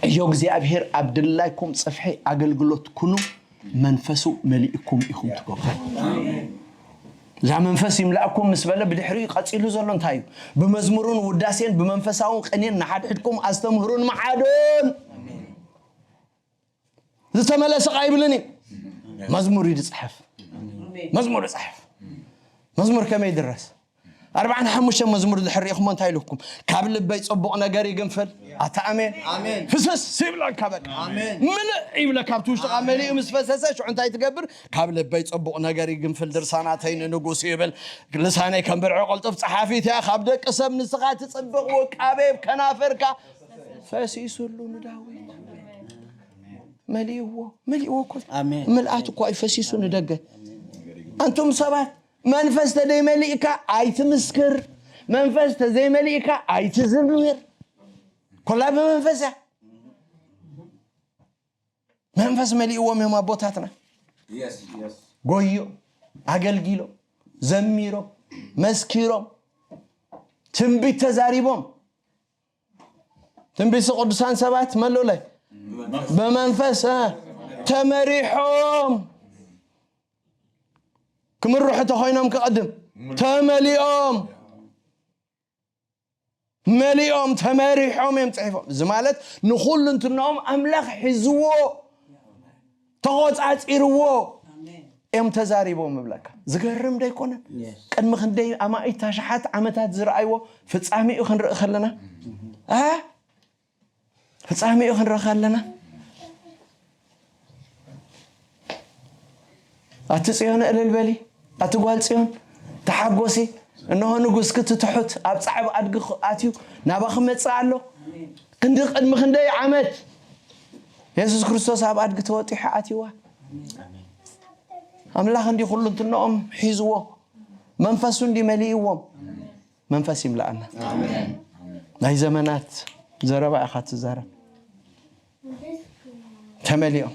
እዮ እግዚኣብሔር ኣብ ድላይኩም ጽፍሒ ኣገልግሎት ኩኑ መንፈሱ መሊእኩም ኢኹም ትገብሩ። እዛ መንፈስ ይምላእኩም ምስ በለ ብድሕሪኡ ቀጺሉ ዘሎ እንታይ እዩ? ብመዝሙርን ውዳሴን ብመንፈሳውን ቅኔን ንሓድሕድኩም ኣስተምህሩን መዓዶን። ዝተመለሰ ቃ ይብልን እዩ። መዝሙር እዩ ዝጽሕፍ። መዝሙር ይጽሕፍ። መዝሙር ከመይ ይድረስ? ኣርባዓን ሓሙሽተን መዝሙር ድሕር ሪኢኹሞ እንታይ ኢልኩም? ካብ ልበይ ጽቡቕ ነገር ይግንፍል። ኣታ ኣሜን። ኣሜን። ፍስስ ይብለካ በቃ። ኣሜን። ምልእ ይብለካ ኣብቲ ውሽጥኻ መሊኡ ምስ ፈሰሰ ሽዑ እንታይ ትገብር? ካብ ልበይ ጽቡቕ ነገር ይግንፍል ድርሳናተይ ንንጉስ ይብል። ልሳነይ ከም ብርዒ ቅልጡፍ ጸሓፊት እያ። ካብ ደቂ ሰብ ንስኻ ትጽብቕ ውቃቤ ከናፍርካ ፈሲሱሉ ንዳዊት። መሊእዎ መሊእዎ እኮ ኣሜን። ምልኣት እኮ ኣይፈሲሱ ንደገ። ኣንቱም ሰባት መንፈስ ተዘይመሊእካ ኣይትምስክር። መንፈስ ተዘይመሊእካ ኣይትዝምር። ኮላ ብመንፈስ እያ። መንፈስ መሊእዎም እዮም ኣቦታትና። ጎዮም፣ ኣገልጊሎም፣ ዘሚሮም፣ መስኪሮም፣ ትንቢት ተዛሪቦም። ትንቢት ቅዱሳን ሰባት መሉለ ብመንፈስ እ፣ ተመሪሖም ክምርሑ ተኮይኖም ክቐድም ተመሊኦም መሊኦም ተመሪሖም እዮም ፅሒፎም። እዚ ማለት ንኩሉ እንትንኦም ኣምላኽ ሒዝዎ ተቆፃፂርዎ እዮም ተዛሪቦም እብለካ። ዝገርም ዶ ኣይኮነን? ቅድሚ ክንደይ ኣማኢት ኣሽሓት ዓመታት ዝረኣይዎ ፍጻሜኡ ክንርኢ ከለና እ ፍጻሜኡ ክንርኢ ከለና ኣቲ ጽዮን እልል በሊ፣ ኣቲ ጓል ጽዮን ተሓጎሲ፣ እንሆ ንጉስኪ እቲ ትሑት ኣብ ጻዕብ ኣድጊ ኣትዩ ናባኺ መጽእ ኣሎ። ክንዲ ቅድሚ ክንደይ ዓመት የሱስ ክርስቶስ ኣብ ኣድጊ ተወጢሑ ኣትይዋ። ኣምላኽ እንዲ ኩሉ እንትንኦም ሒዝዎ መንፈሱ እንዲ መሊእዎም መንፈስ ይምልኣና። ናይ ዘመናት ዘረባ ኢኻ ትዛረብ። ተመሊኦም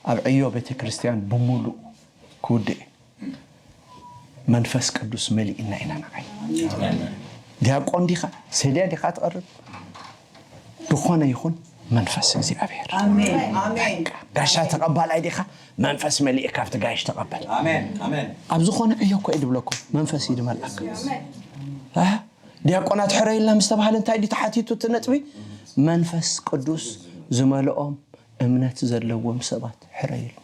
ኣብ ዕዮ ቤተ ክርስቲያን ብምሉእ ክውድእ እዩ። መንፈስ ቅዱስ መሊእና ኢና ንዓይ። ዲያቆን ዲኻ ሰድያ ዲኻ ትቐርብ ዝኾነ ይኹን መንፈስ እግዚኣብሔር። ጋሻ ተቐባላይ ዲኻ መንፈስ መሊእካ ኣብቲ ጋይሽ ተቐበል። ኣብ ዝኾነ ዕዮ እኮ እዩ ድብለኩም መንፈስ እዩ ድመልኣካ። ዲያቆናት ሕረይልና ምስ ተባህለ እንታይ ድዩ ተሓቲቱ እቲ ነጥቢ? መንፈስ ቅዱስ ዝመልኦም እምነት ዘለዎም ሰባት ሕረይልና።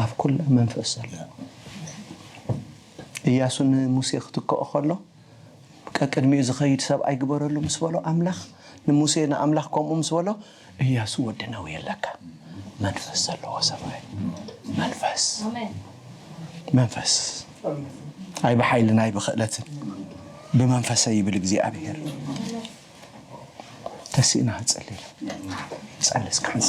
ኣብ ኩላ መንፈስ ዘለዎ እያሱ ንሙሴ ክትክኦ ከሎ ቀቅድሚኡ ዝኸይድ ሰብኣይ ግበረሉ ምስ በሎ ኣምላኽ ንሙሴ ንኣምላኽ ከምኡ ምስ በሎ እያሱ ወዲ ነዊ የለካ መንፈስ ዘለዎ ሰብኣይ መንፈስ መንፈስ ኣይ ብሓይልን ኣይ ብኽእለትን ብመንፈሰ ይብል እግዚኣብሔር። ተሲእና ክንጽሊ ጸልስ ካንሰ